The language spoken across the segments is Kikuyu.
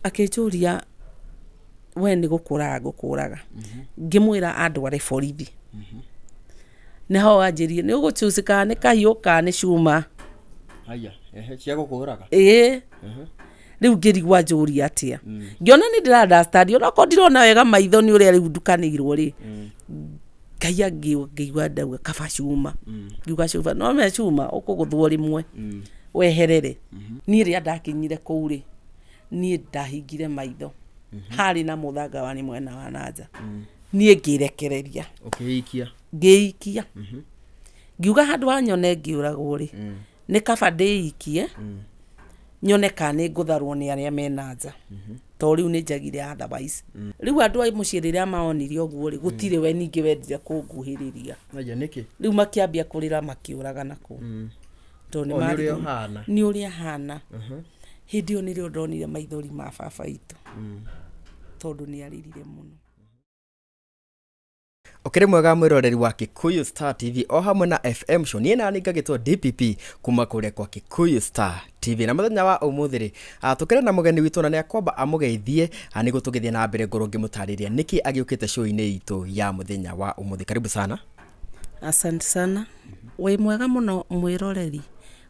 Akĩnjũria, "We nĩ gũkũraga ngũkũraga?" Ngĩmwĩra andware borithi. Nĩho anjĩrire, "Nĩ ũgũchuci kana nĩ kahiũ kana nĩ cuma." Haya, ehe, cia gũkũraga. Ĩĩ. Rĩu ngĩrigwo anjũria atĩa. Ngĩona nĩ ndĩra understand, onakorwo ndirona wega maitho nĩ ũrĩa rĩu ndukanĩirwo rĩ. Ngai ngĩigua ndauga kaba cuma. Ngiuga cuma, no me cuma ũkũgũthwo rĩmwe weherere. Niĩ rĩrĩa ndakinyire kũu rĩ, niĩ ndahingire maitho. Harĩ na mũthanga warĩ mwena wa na nja. Niĩ ngĩrekereria. Ũkĩikia. Ngĩikia. Ngiuga handũ ha nyone ngĩũragwo rĩ, nĩ kaba ndĩikie nyone kana nĩ ngũtharwo nĩ arĩa mena nja, tondũ rĩu nĩ njagire otherwise. Rĩu andũ a mũciĩ rĩrĩa maonire ũguo rĩ, gũtirĩ we ningĩ wendire kũnguhĩrĩria. Haya, nĩkĩ? Rĩu makĩambia kũrĩra makĩũraga na kũu, tondũ nĩ O, nĩ ũrĩa marigwo ũhana. Nĩ ũrĩa hana. Hĩndĩ ĩyo nĩrĩo ndonire maithori ma baba witũ, tondũ nĩ arĩrire mũno. Ũkĩrĩ mwega mwĩroreri wa Kikuyu Star TV o hamwe na FM Show. Niĩ nani ngagĩtwo DPP kuma kũrĩa kwa Kikuyu Star TV. Na mũthenya wa ũmũthĩ rĩ, tũkĩrĩ na mũgeni witũ na nĩ akwamba amũgeithie, nĩguo tũgĩthiĩ na mbere ngorwo ngĩmũtarĩria nĩkĩ agĩũkĩte show-inĩ itũ ya mũthenya wa ũmũthĩ. Karibu sana. Asante sana. Wĩ mwega mũno mwĩroreri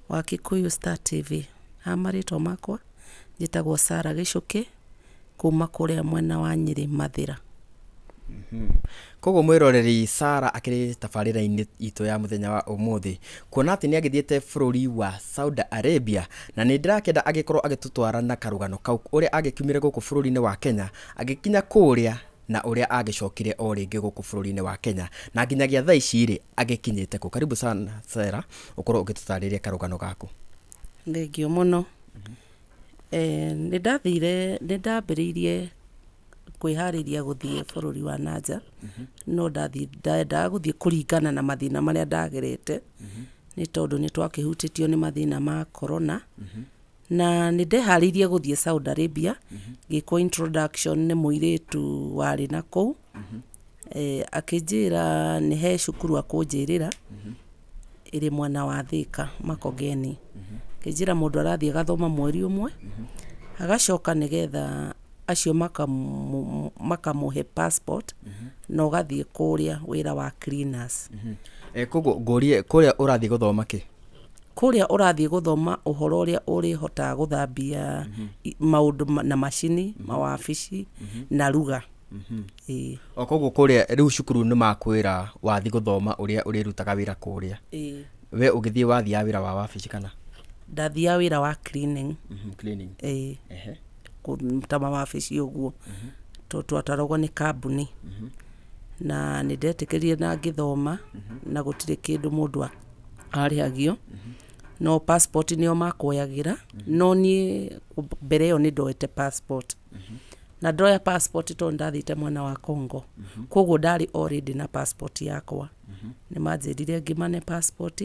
wa Kikuyu Star TV. Ha marĩtwa makwa njĩtagwo Sarah Gĩcũkĩ kuma kũrĩa mwena wa Nyĩrĩ, Mathĩra. Koguo mwĩroreri, Sara akĩrĩ tabarĩra-inĩ itũ ya mũthenya wa ũmũthĩ kuona atĩ nĩ agĩthiĩte bũrũri wa Saudi Arabia, na nĩ ndĩrakĩenda agĩkorwo agĩtũtwara na karũgano kau, ũrĩa agĩkiumire gũkũ bũrũri-inĩ wa Kenya agĩkinya kũrĩa, na ũrĩa agĩcokire o rĩngĩ gũkũ bũrũri-inĩ wa Kenya, na nginyagia thaa ici rĩ, agĩkinyĩte kũ. Karibu sana Sara, ũkorwo ũgĩtũtarĩria karũgano gaku. Thengiũ mũno. Nĩ ndathire, nĩ ndambĩrĩirie kwĩharĩria gũthiĩ bũrũri wa na nja, no ndendaga gũthiĩ kũringana na mathĩna marĩa ndagerete, nĩ tondũ nĩ twakĩhutĩtio nĩ mathĩna ma corona. Na nĩ ndeharĩirie gũthiĩ Saudi Arabia, ngĩkwo introduction nĩ mũirĩtu warĩ na kũu. Akĩnjĩra nĩ he cukuru akũnjĩrĩra ĩrĩ mwena wa Thĩka, Makongeni. Akĩnjĩra mũndũ arathiĩ agathoma mweri ũmwe, agacoka nĩgetha acio makamũhe passport na ũgathiĩ kũrĩa wĩra wa cleaners. Koguo ngũrie, kũrĩa ũrathiĩ gũthoma kĩ? Kũrĩa ũrathiĩ gũthoma ũhoro ũrĩa ũrĩhotaga gũthambia maũndũ na macini, mawabici na ruga. Ĩĩ. O koguo kũrĩa rĩu cukuru nĩ makwĩra wathiĩ gũthoma ũrĩa ũrĩrutaga wĩra kũrĩa. Ĩĩ. We ũgĩthiĩ wathiaga wĩra wa wabici kana? Ndathiaga wĩra wa cleaning. Cleaning. Ĩĩ. Ta mawabici ũguo. Tondũ twatwaragwo nĩ kambuni. Na nĩ ndetĩkĩrire na ngĩthoma na gũtirĩ kĩndũ mũndũ arĩhagio. No passport nĩo makuoyagĩra, no niĩ mbere ĩyo nĩ ndoete passport. Na ndoya passport tondũ ndathiĩte mwena wa Congo. Koguo ndarĩ already na passport yakwa. Nĩ manjĩrire ngĩmane passport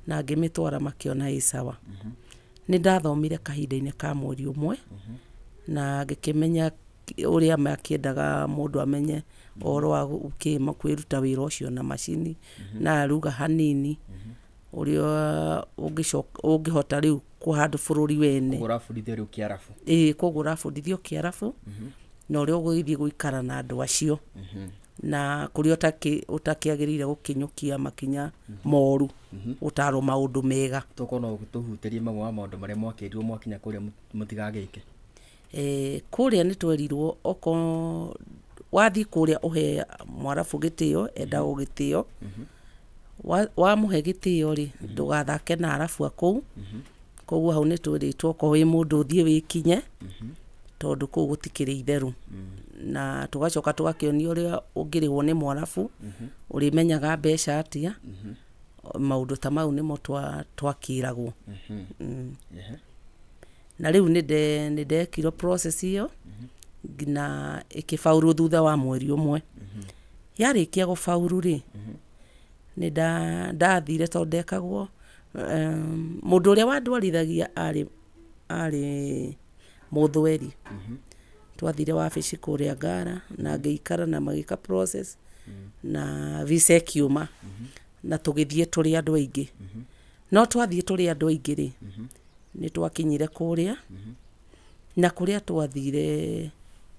na ngĩmĩtwara, makĩona ĩ sawa. Nĩ ndathomire kahinda-inĩ ka mweri ũmwe na ngĩkĩmenya ũrĩa makĩendaga mũndũ amenye ũhoro wa kwĩruta wĩra ũcio na macini na ruga hanini, ũrĩa ũngĩhota rĩu kũhandũ bũrũri wene. Koguo ũrabundithio rĩu Kĩarabu. Ĩĩ, koguo ũrabundithio Kĩarabu na ũrĩa ũgũgĩthiĩ gũikara na andũ acio na kũrĩa ũtakĩagĩrĩire gũkinyũkia makinya moru, gũtarwo maũndũ mega. Tũkorwo no tũhutĩrie mamwe wa maũndũ marĩa mwakĩrirwo mwakinya kũrĩa mũtigagĩke. Kũrĩa nĩ twerirwo okorwo wathiĩ kũrĩa ũhe mwarabu gĩtĩo, endagwo gĩtĩo. Wamũhe gĩtĩo rĩ, ndũgathake na arabu a kũu. Koguo hau nĩ twĩrĩtwo okorwo wĩ mũndũ ũthiĩ wĩkinye, tondũ kũu gũtikĩrĩ itherũ. Na tũgacoka tũgakĩonio ũrĩa ũngĩrĩhwo nĩ mwarabu, ũrĩmenyaga mbeca atĩa. Maũndũ ta mau nĩmo twakĩragwo. Na rĩu nĩ ndekirwo process ĩyo na ĩkĩbaũrũ thutha wa mweri ũmwe. Yarĩkia gũbaũrũ rĩ, nĩ ndathire tondũ ndekagwo, mũndũ ũrĩa wandwarithagia arĩ mũthweri. Twathire wabici kũrĩa Ngara na ngĩikara na magĩka process na visa ĩkiuma na tũgĩthiĩ tũrĩ andũ aingĩ. No twathiĩ tũrĩ andũ aingĩ rĩ, nĩ twakinyire kũrĩa. Na kũrĩa twathire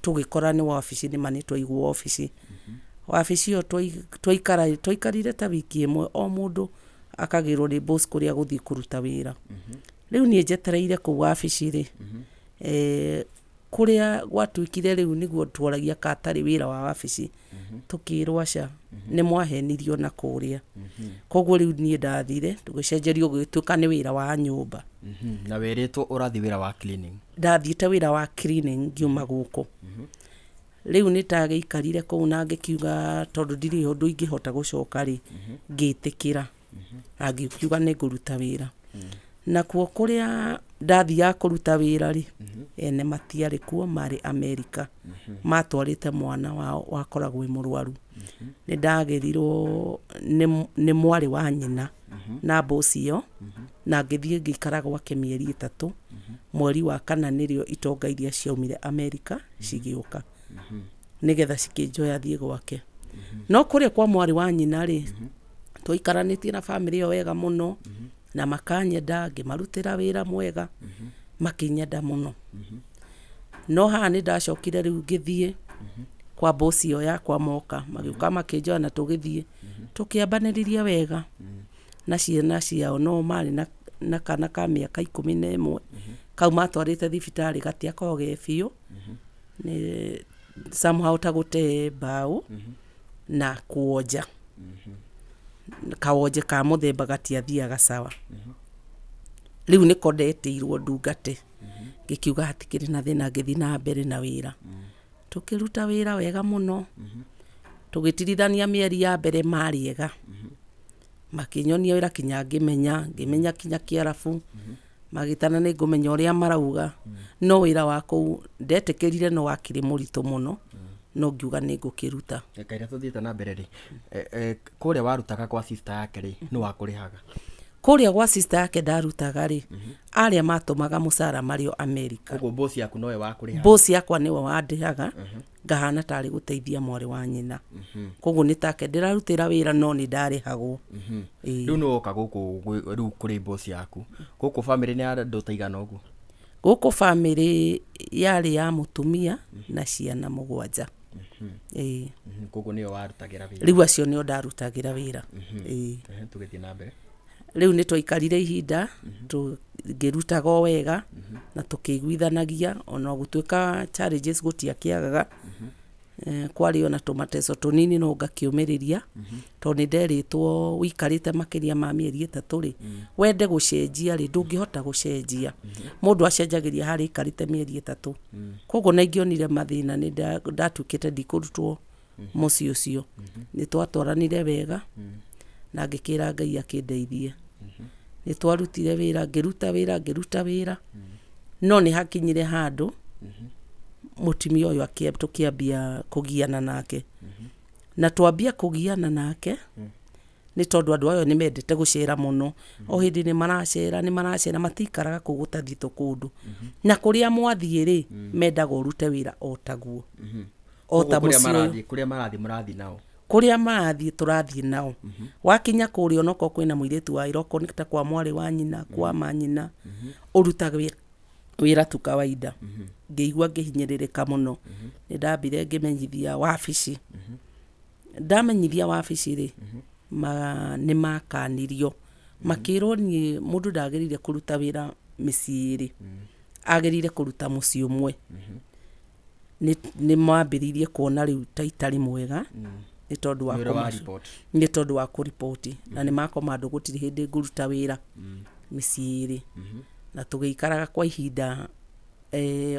tũgĩkora nĩ wabici, nĩma nĩ twaigwo wabici. Wabici ĩyo twaikarire ta wiki ĩmwe, o mũndũ akagĩrwo nĩ boss kũrĩa agũthiĩ kũruta wĩra. Rĩu niĩ njetereire kũu wabici rĩ, kũrĩa gwatuĩkire rĩu nĩguo tworagia ka atarĩ wĩra wa wabici, tũkĩrwo aca, nĩ mwahenirio na kũrĩa. Koguo rĩu niĩ ndathire tũgĩcenjerio gũgĩtuĩka nĩ wĩra wa nyũmba. Na werĩtwo ũrathiĩ wĩra wa cleaning. Ndathiĩte wĩra wa cleaning ngiuma gũkũ. Rĩu nĩ ndagĩikarire kũu na ngĩkiuga tondũ ndirĩ ũndũ ingĩhota gũcoka rĩ, ngĩtĩkĩra na ngĩkiuga nĩ ngũruta wĩra. Nakuo kũrĩa ndathiaga kũruta wĩra rĩ, ene matiarĩ kuo, marĩ Amerika. Matwarĩte mwana wao wakoragwo e mũrwaru. Nĩ ndagĩrirwo nĩ mwarĩ wa nyina na boss ĩyo, na ngĩthiĩ ngĩikara gwake mĩeri 3. Mweri wa kana nĩrĩo itonga iria ciaumire Amerika cigĩũka nĩgetha cikĩnjoya thiĩ gwake. No kũrĩa kwa mwarĩ wa nyina rĩ, twaikaranĩtie na bamĩrĩ ĩyo wega mũno, na makanyenda, ngĩmarutĩra wĩra mwega, makĩnyenda mũno. No haha nĩ ndacokire rĩu ngĩthiĩ kwa boss ĩyo yakwa moka, magĩũka makĩnjoya na tũgĩthiĩ tũkĩambanĩrĩria wega na ciana ciao, no marĩ na kana ka mĩaka 11 kau matwarĩte thibitarĩ gatiakoragwo ge biũ, nĩ somehow ta gũte mbaũ na kuonja. Kawonje ka mũthemba gatiathiaga sawa. Rĩu nĩko ndetĩirwo ndungate, ngĩkiuga hatikĩrĩ na thĩna, ngĩthiĩ na mbere na wĩra. Tũkĩruta wĩra wega mũno, tũgĩtirithania mĩeri ya mbere marĩ ega. Makĩnyonia wĩra kinya ngĩmenya kinya Kĩarabu, magĩtana nĩ ngũmenya ũrĩa marauga. No wĩra wa kũu ndetĩkĩrire no wakĩrĩ mũritũ mũno, no ngiuga nĩ ngũkĩruta. Kaira tũthiĩte na mbere rĩ, kũrĩa warutaga kwa sister yake rĩ, nĩ wakũrĩhaga? Kũrĩa gwa sister yake ndarutaga rĩ, arĩa matũmaga mũcara marĩ o Amerika. Koguo boss yaku nowe wakũrĩhaga? Boss yakwa nĩwe wandĩhaga, ngahana tarĩ gũteithia mwarĩ wa nyina. Koguo nĩ take ndĩrarutĩra wĩra no nĩ ndarĩhagwo. Rĩu nĩ woka gũkũ rĩu kũrĩ boss yaku. Gũkũ bamĩrĩ nĩ ya andũ ta igana ũguo? Gũkũ bamĩrĩ yarĩ ya mũtumia na ciana 7. Koguo nĩo warutagĩra wĩra? Rĩu acio nĩo ndarutagĩra wĩra. Tũgĩthiĩ na mbere. Rĩu nĩ twaikarire ihinda, ngĩrutaga o wega na tũkĩiguithanagia, ona gũtuĩka challenges gũtiakĩagaga. Kwarĩ ona tũmateco tũnini no ngakĩũmĩrĩria, tondũ nĩ nderĩtwo ũikarĩte makĩria ma mĩeri 3 rĩ, wende gũcenjia rĩ, ndũngĩhota gũcenjia. Mũndũ acenjagĩria harĩa aikarĩte mĩeri 3. Koguo na ingĩonire mathĩna nĩ ndatuĩkĩte ndikũrutwo mũciĩ ũcio. Nĩ twatwaranire wega na ngĩkĩra Ngai akĩndeithie. Nĩ twarutire wĩra, ngĩruta wĩra, ngĩruta wĩra. No nĩ hakinyire handũ mũtumia ũyũ tũkĩambia kũgiana nake. Na twambia kũgiana nake, nĩ tondũ andũ ayo nĩ mendete gũcera mũno. O hĩndĩ nĩ maracera, nĩ maracera, matikaraga kũu gũtathiĩtwo kũndũ. Na kũrĩa mwathiĩ rĩ, mendaga ũrute wĩra o taguo. O ta Koguo mũciĩ ũyũ. kũrĩa marathiĩ, mũrathiĩ nao? Kũrĩa marathiĩ tũrathiĩ nao. Wakinya kũrĩa onokorwo kwĩna mũirĩtu wa ĩra, okorwo nĩ ta kwa mwarĩ wa nyina, kwa manyina, ũrutaga wĩra tu kawaida. Ngĩigua ngĩhinyĩrĩrĩka mũno. Nĩ ndambire ngĩmenyithia wabici. Ndamenyithia wabici rĩ, nĩ makanirio. Makĩrwo niĩ mũndũ ndagĩrĩire kũruta wĩra mĩciĩ ĩrĩ. Agĩrĩire kũruta mũciĩ ũmwe. Nĩ mambĩrĩirie kuona rĩu ta itarĩ mwega, nĩ tondũ wa Nĩ ũrĩa wa kũmacu- report. nĩ tondũ wa kũripoti. Na nĩ makomandwo gũtirĩ hĩndĩ ngũruta wĩra mĩciĩ ĩrĩ. Na tũgĩikaraga kwa ihinda,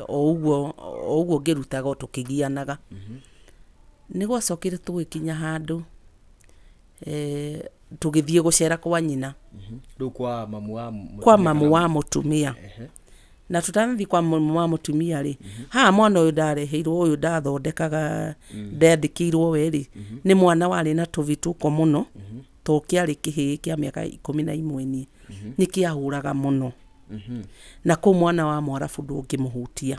o ũguo ngĩrutaga o tũkĩgianaga. Nĩ gwacokire tũgĩkinya handũ, tũgĩthiĩ gũcera kwa nyina. Rĩu kwa mamu wa mũtumia Kwa mamu kana wa mũtumia. Na tũtanathiĩ kwa mamu wa mũtumia rĩ, haha mwana ũyũ ndareheirwo, ũyũ ndathondekaga, ndandĩkĩirwo we rĩ, nĩ mwana warĩ na tũvituko mũno, to kĩarĩ kĩhĩĩ kĩa mĩaka 11 niĩ. Nĩ kĩahũraga mũno. Na kũu mwana wa Mwarabu ndũngĩmũhutia.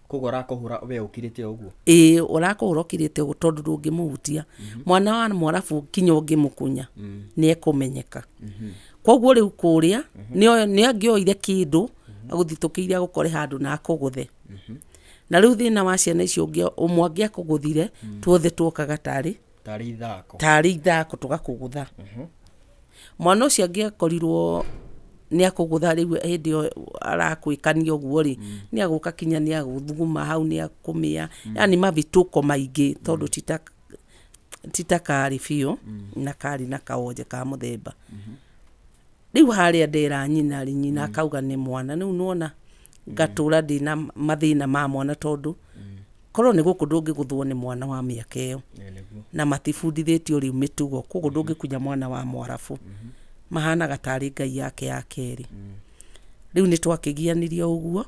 Koguo ũrakũhũra we ũkirĩte ũguo? Ĩĩ, ũrakũhũra ũkirĩte ũguo tondũ ndũngĩmũhutia. Mwana wa Mwarabu kinya ũngĩmũkunya, nĩ ekũmenyeka. Koguo rĩu kũrĩa, nĩ angĩoire kĩndũ, Agũthitũkĩire agũkore handũ na akũgũthe. Na rĩu thĩna wa ciana icio ũngĩ ũmwe angĩakũgũthire, tuothe tuokaga tarĩ Tarĩ ithako. Tarĩ ithako tũgakũgũtha. Mwana ũcio angĩakorirwo nĩ akũgũtha, rĩu hĩndĩ ĩyo arakwĩkania ũguo rĩ, nĩ agũka kinya nĩ agũthuguma hau, nĩ akũmĩa, yani mavituko maingĩ, tondũ tita karĩ biũ na karĩ na kawonje ka mũthemba. Rĩu harĩa ndera nyina rĩ, nyina akauga nĩ mwana. Rĩu nĩwona ngatũra ndĩna mathĩna ma mwana, tondũ korwo nĩ gũkũ ndũngĩgũthwo nĩ mwana wa mĩaka ĩyo. Ĩĩ nĩguo. Na matibundithĩtio rĩu mĩtugo, koguo ndũngĩkunya mwana wa mwarabu, mahanaga tarĩ ngai yake ya kerĩ. Rĩu nĩ twakĩgianirie ũguo,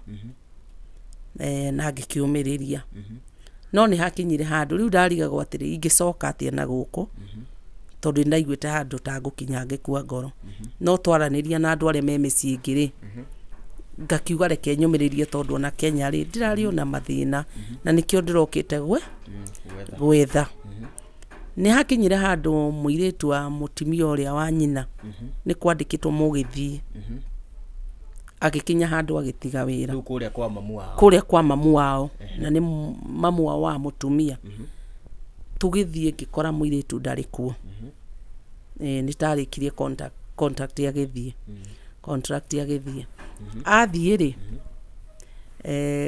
na ngĩkĩũmĩrĩria, no nĩ hakinyire handũ rĩu ndarigagwo atĩrĩ, ingĩcoka atĩa na gũkũ, tondũ nĩ ndaiguĩte handũ ta ngũkinya ngĩkua ngoro. No twaranĩria na andũ arĩa me mĩciĩ ĩngĩ rĩ, ngakiuga reke nyũmĩrĩrie, tondũ ona Kenya rĩ, ndirarĩ ona mathĩna, na nĩkĩo ndĩrokĩte Gwetha. Gwetha. Nĩ hakinyire handũ mũirĩtu wa mũtumia ũrĩa wa nyina nĩ kwandĩkĩtwo mũgĩthiĩ, agĩkinya handũ agĩtiga wĩra. Rĩu kũrĩa kwa mamu wao. Kũrĩa kwa mamu wao, na nĩ mamu wao wa mũtumia. Tũgĩthiĩ ngĩkora mũirĩtu ndarĩ kuo. Nĩ tarĩkirie contract, agĩthiĩ contract, agĩthiĩ athiĩ rĩ,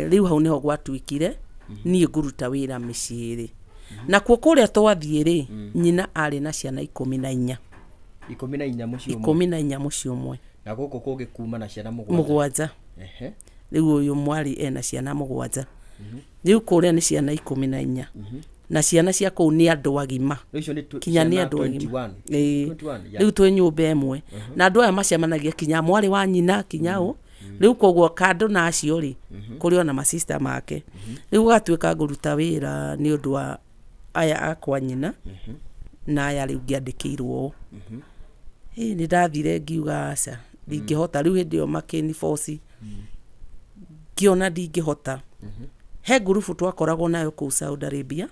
rĩu hau nĩho gwatuĩkire niĩ ngũruta wĩra mĩciĩ rĩ. Nakuo kũrĩa twathiĩ rĩ, nyina arĩ na ciana 14. 14 mũciĩ ũmwe? 14 mũciĩ ũmwe. Na gũkũ kũngĩ kuma na ciana 7? 7. Rĩu ũyũ mwarĩ ena ciana 7, rĩu kũrĩa nĩ ciana 14, na ciana cia kũu nĩ andũ agima. Rĩu icio nĩ Kinya nĩ ciana andũ agima. 21. Ĩĩ. 21, yeah. Rĩu twĩ nyũmba ĩmwe na andũ aya macemanagia, kinya mwarĩ wa nyina, kinya ũ. Rĩu koguo kando na acio rĩ, kũrĩ ona masista make. Rĩu gũgatuĩka ngũruta wĩra nĩ ũndũ wa aya akwa nyina na aya rĩu ngĩandĩkĩirwo ũũ. Ĩ nĩ ndathire ngiuga aca, ndingĩhota. Rĩu hĩndĩ ĩyo makĩniboci, ngĩona ndingĩhota. He ngurubu twakoragwo nayo kũu Saudi Arabia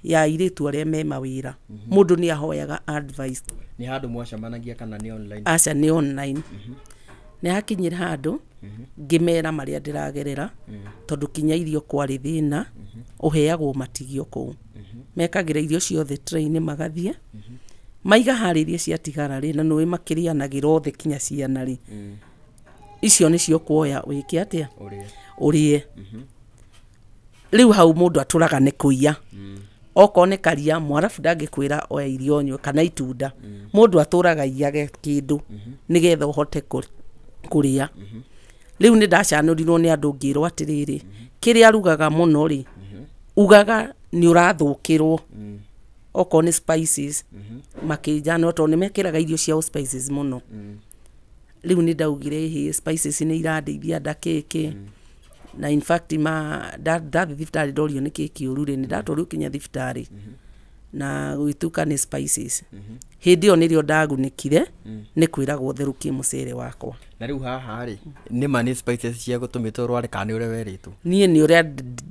ya airĩtu arĩa me mawĩra, mũndũ nĩ ahoyaga advice. Nĩ handũ mwacemanagia kana nĩ online? Aca, nĩ online. Nĩ hakinyire handũ ngĩmera marĩa ndĩragerera, tondũ kinya irio kwarĩ thĩna, ũheagwo matigio kũu, mekagĩra irio ciothe tray-inĩ, magathiĩ maiga harĩa, iria ciatigara rĩ, na nĩũĩ makĩrĩanagĩra othe kinya ciana rĩ, icio nĩcio kuoya wĩke atĩa? Ũrĩe. Ũrĩe. Rĩu hau mũndũ atũraga nĩ kũiya, okorwo nĩ karia mwarabu ndangĩkwĩra oya irio nyue kana itunda, mũndũ atũraga iyage kĩndũ nĩgetha ũhote kũrĩa. Rĩu nĩ ndacanũrirwo nĩ andũ, ngĩrwo atĩrĩrĩ, kĩrĩa arugaga mũno rĩ, ugaga nĩ ũrathũkĩrwo, okorwo nĩ spices makĩnjana, tondũ nĩ mekĩraga irio ciao spices mũno. Rĩu nĩ ndaugire ĩhĩ, spices nĩ irandeithia ndakĩkĩ, na in fact ma ndathiĩ thibitarĩ ndorio nĩ kĩ kĩũru rĩ, nĩ ndatwarirwo kinya thibitarĩ na gũgĩtuĩka nĩ spices. Hĩndĩ ĩyo nĩrĩo ndagunĩkire nĩ kwĩragwo therũkie mũcere wakwa. Na rĩu haha rĩ, nĩ ma nĩ spices cia gũtũmĩte ũrware kana nĩ ũrĩa werĩtwo? Niĩ nĩ ũrĩa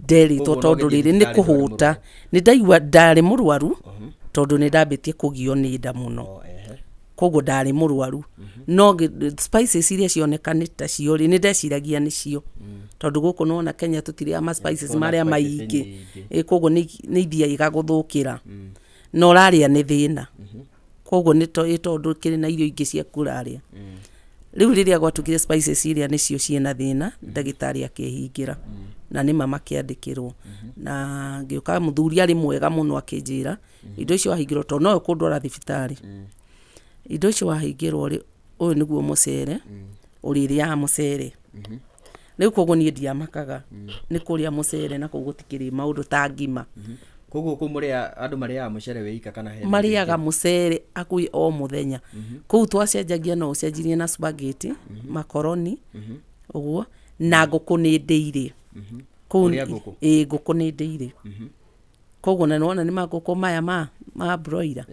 nderĩtwo. Koguo no Tondũ ũgĩthiĩ rĩrĩ nĩ thibitarĩ ndwarĩ kũhũta, mũrwaru? nĩ ndaigua ndarĩ mũrwaru, tondũ nĩ ndambĩtie kũgio nĩ nda mũno. Oh, ehe. Koguo ndarĩ mũrwaru, no spices iria cionekanĩte cio rĩ, nĩ ndeciragia nĩcio, tondũ gũkũ nona Kenya tũtirĩaga ma spices Kuona marĩa spices maingĩ. nyingĩ. Ĩ, koguo nĩ ithiaga igagũthũkĩra na ũrarĩa nĩ thĩna. Koguo nĩ tondũ kĩrĩ na irio ingĩ ciaku ũrarĩa. Rĩu rĩrĩa gwatuĩkire spices iria nĩcio ciĩna thĩna, ndagĩtarĩ akĩhingĩra na nĩma makĩandĩkĩrwo, na ngĩũka mũthuri arĩ mwega mũno, akĩnjĩra indo icio wahingĩrwo, tondũ nowe kũndwara thibitarĩ, indo icio wahingĩrwo rĩ, ũyũ nĩguo mũcere ũrĩrĩaga mũcere. Rĩu koguo niĩ ndiamakaga nĩ kũrĩa mũcere, na kũu gũtikĩrĩ maũndũ ta ngima. Koguo kũu mũrĩa andũ marĩaga mũcere wĩ ika kana hena? Marĩaga mũcere hakuhĩ o mũthenya kũu. Twacenjagia, no ũcenjirie na spaghetti, makoroni ũguo, na ngũkũ nĩ ndĩirĩ kũu. Kũrĩa ngũkũ? Ĩĩ, ngũkũ nĩ ndĩirĩ. Koguo na nĩwona nĩ mangũkũ maya ma broiler,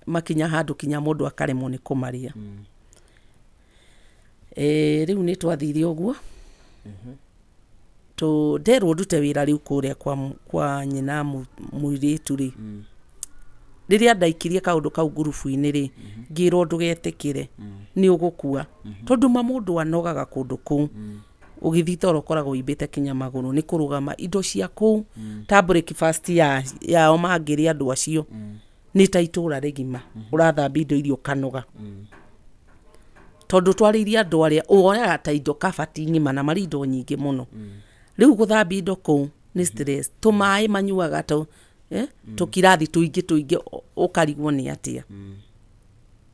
makinya handũ kinya mũndũ akaremwo nĩ kũmarĩa. Rĩu nĩ twathire ũguo tũ nderwo ndute wĩra rĩu kũrĩa kwa nyina mũirĩtu rĩ. Rĩrĩa ndaikirie kaũndũ kau ngurubu-inĩ rĩ, ngĩrwo ndũgetĩkĩre, nĩ ũgũkua. Tondũ ma mũndũ anogaga kũndũ kũu. Ũgĩthiĩ toro ũkoragwo ũimbĩte kinya magũrũ nĩ kũrũgama indo cia kũu, ta breakfast yao mangĩrĩa andũ acio, nĩ ta itũra rĩgima. Ũrathambia indo iria ũkanoga. Tondũ twarĩirie andũ arĩa woyaga ta indo kabati ng'ima na marĩ indo nyingĩ mũno. Rĩu gũthambia indo kũu nĩ stress. Tũmaĩ manyuaga tũkirathi tũingĩ tũingĩ ũkarigwo nĩ atĩa.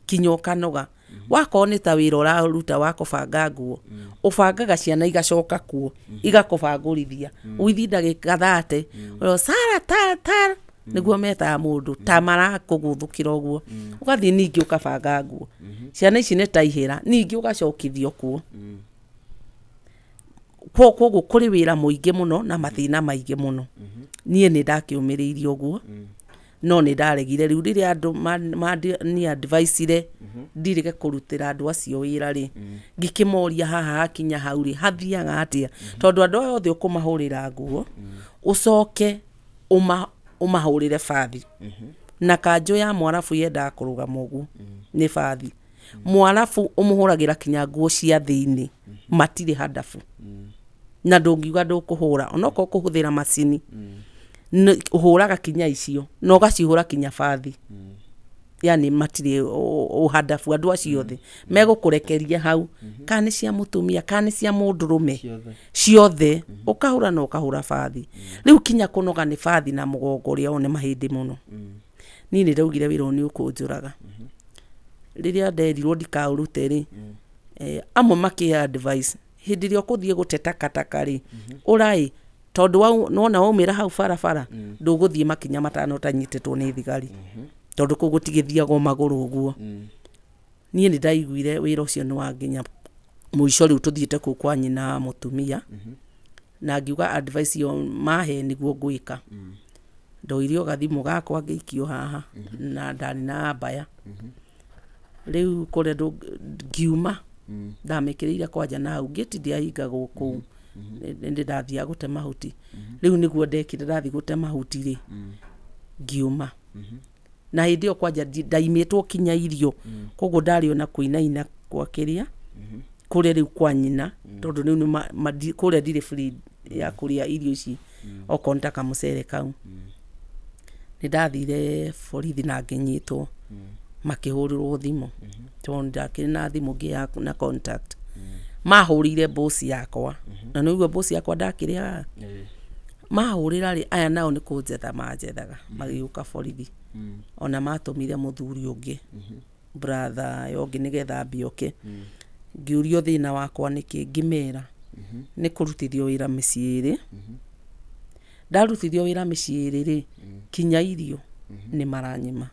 Kinya ũkanoga. Wakorwo nĩ ta wĩra ũraruta wa kũbanga nguo, ũbangaga ciana igacoka kuo, igakũbangũrithia. Ũgĩthiĩ ndagĩka 30, Sara ta ta, nĩguo metaga mũndũ, ta marakũgũthũkĩra ũguo. Ũgathiĩ ningĩ ũkabanga nguo. Ciana ici nĩ ta ihĩra, ningĩ ũgacokithio kuo. Koguo kũrĩ wĩra mũingĩ mũno na mathĩna maingĩ mũno. Niĩ nĩ ndakĩũmĩrĩirie ũguo, no nĩ ndaregire. Rĩu rĩrĩa andũ ni advice-ire ndirĩge kũrutĩra andũ acio wĩra rĩ, ngĩkĩmoria haha hakinya hau rĩ, hathiaga atĩa? Tondũ andũ aya othe ũkũmahũrĩra nguo, ũcoke ũmahũrĩre bathi. Na kanjũ ya mwarabu yendaga kũrũgama ũguo, nĩ bathi. Mwarabu ũmũhũragĩra kinya nguo cia thĩinĩ, matirĩ handabu. Na ndũngiuga ndũkũhũra, onokorwo ũkũhũthĩra macini, ũhũraga kinya icio, na ũgacihũra kinya bathi. Yani matirĩ ũhandabu andũ acio othe. Megũkũrekeria hau, kana nĩ cia mũtumia, kana nĩ cia mũndũrũme. Ciothe. Ũkahũra na ũkahũra bathi. Rĩu kinya kũnoga nĩ bathi na mũgongo ũrĩa nĩ mahĩndĩ mũno. Niĩ nĩ ndaugire wĩra ũyũ nĩ ũkũnjũraga. Rĩrĩa nderirwo ndikaũrute rĩ, amwe makĩhe advice, hĩndĩ ĩrĩa ũkũthiĩ gũte takataka rĩ, ũraĩ, tondũ nĩwona waumĩra hau barabara, ndũgũthiĩ makinya matano ũtanyitĩtwo nĩ thigari. Tondũ kũu gũtigĩthiagwo magũrũ ũguo. Niĩ nĩ ndaiguire wĩra ũcio nĩ wa nginya mũico rĩu tũthiĩte kũu kwa nyina wa mũtumia, na ngiuga advice ĩyo mahe nĩguo ngwĩka. Ndoire o gathimũ gakwa ngĩikio haha, na ndarĩ na mbaya. Rĩu kũrĩa ngiuma, ndamĩkĩrĩire kwanja na hau, ngĩti ndĩahingagwo kũu. Nĩ ndathiaga gũte mahuti. Rĩu nĩguo ndekire ndathiĩ gũte mahuti rĩ, ngiuma. Na hĩndĩ ĩyo kwanja ndaimĩtwo kinya irio, koguo ndarĩ ona kũinaina kwa kĩrĩa, kũrĩa rĩu kwa nyina, tondũ rĩu nĩ kũrĩa ndirĩ free ya kũrĩa irio ici, okorwo nĩ ta kamũcere kau. Nĩ ndathire borithi na ngĩnyitwo, makĩhũrĩrwo thimũ, tondũ ndakĩrĩ na thimũ ngĩ na contact. Mahũrĩire boss yakwa, na nĩ ũigua boss yakwa ndakĩrĩ haha. Mahũrĩra rĩ, aya nao nĩ kũnjetha manjethaga, magĩũka borithi. Ona matũmire mũthuri ũngĩ, brother ya ũngĩ nĩgetha ambe oke. Ngĩũrio thĩna wakwa nĩkĩ, ngĩmera nĩ kũrutithio wĩra mĩciĩ ĩrĩ. Ndarutithio wĩra mĩciĩ ĩrĩ rĩ, kinya irio nĩ maranyima.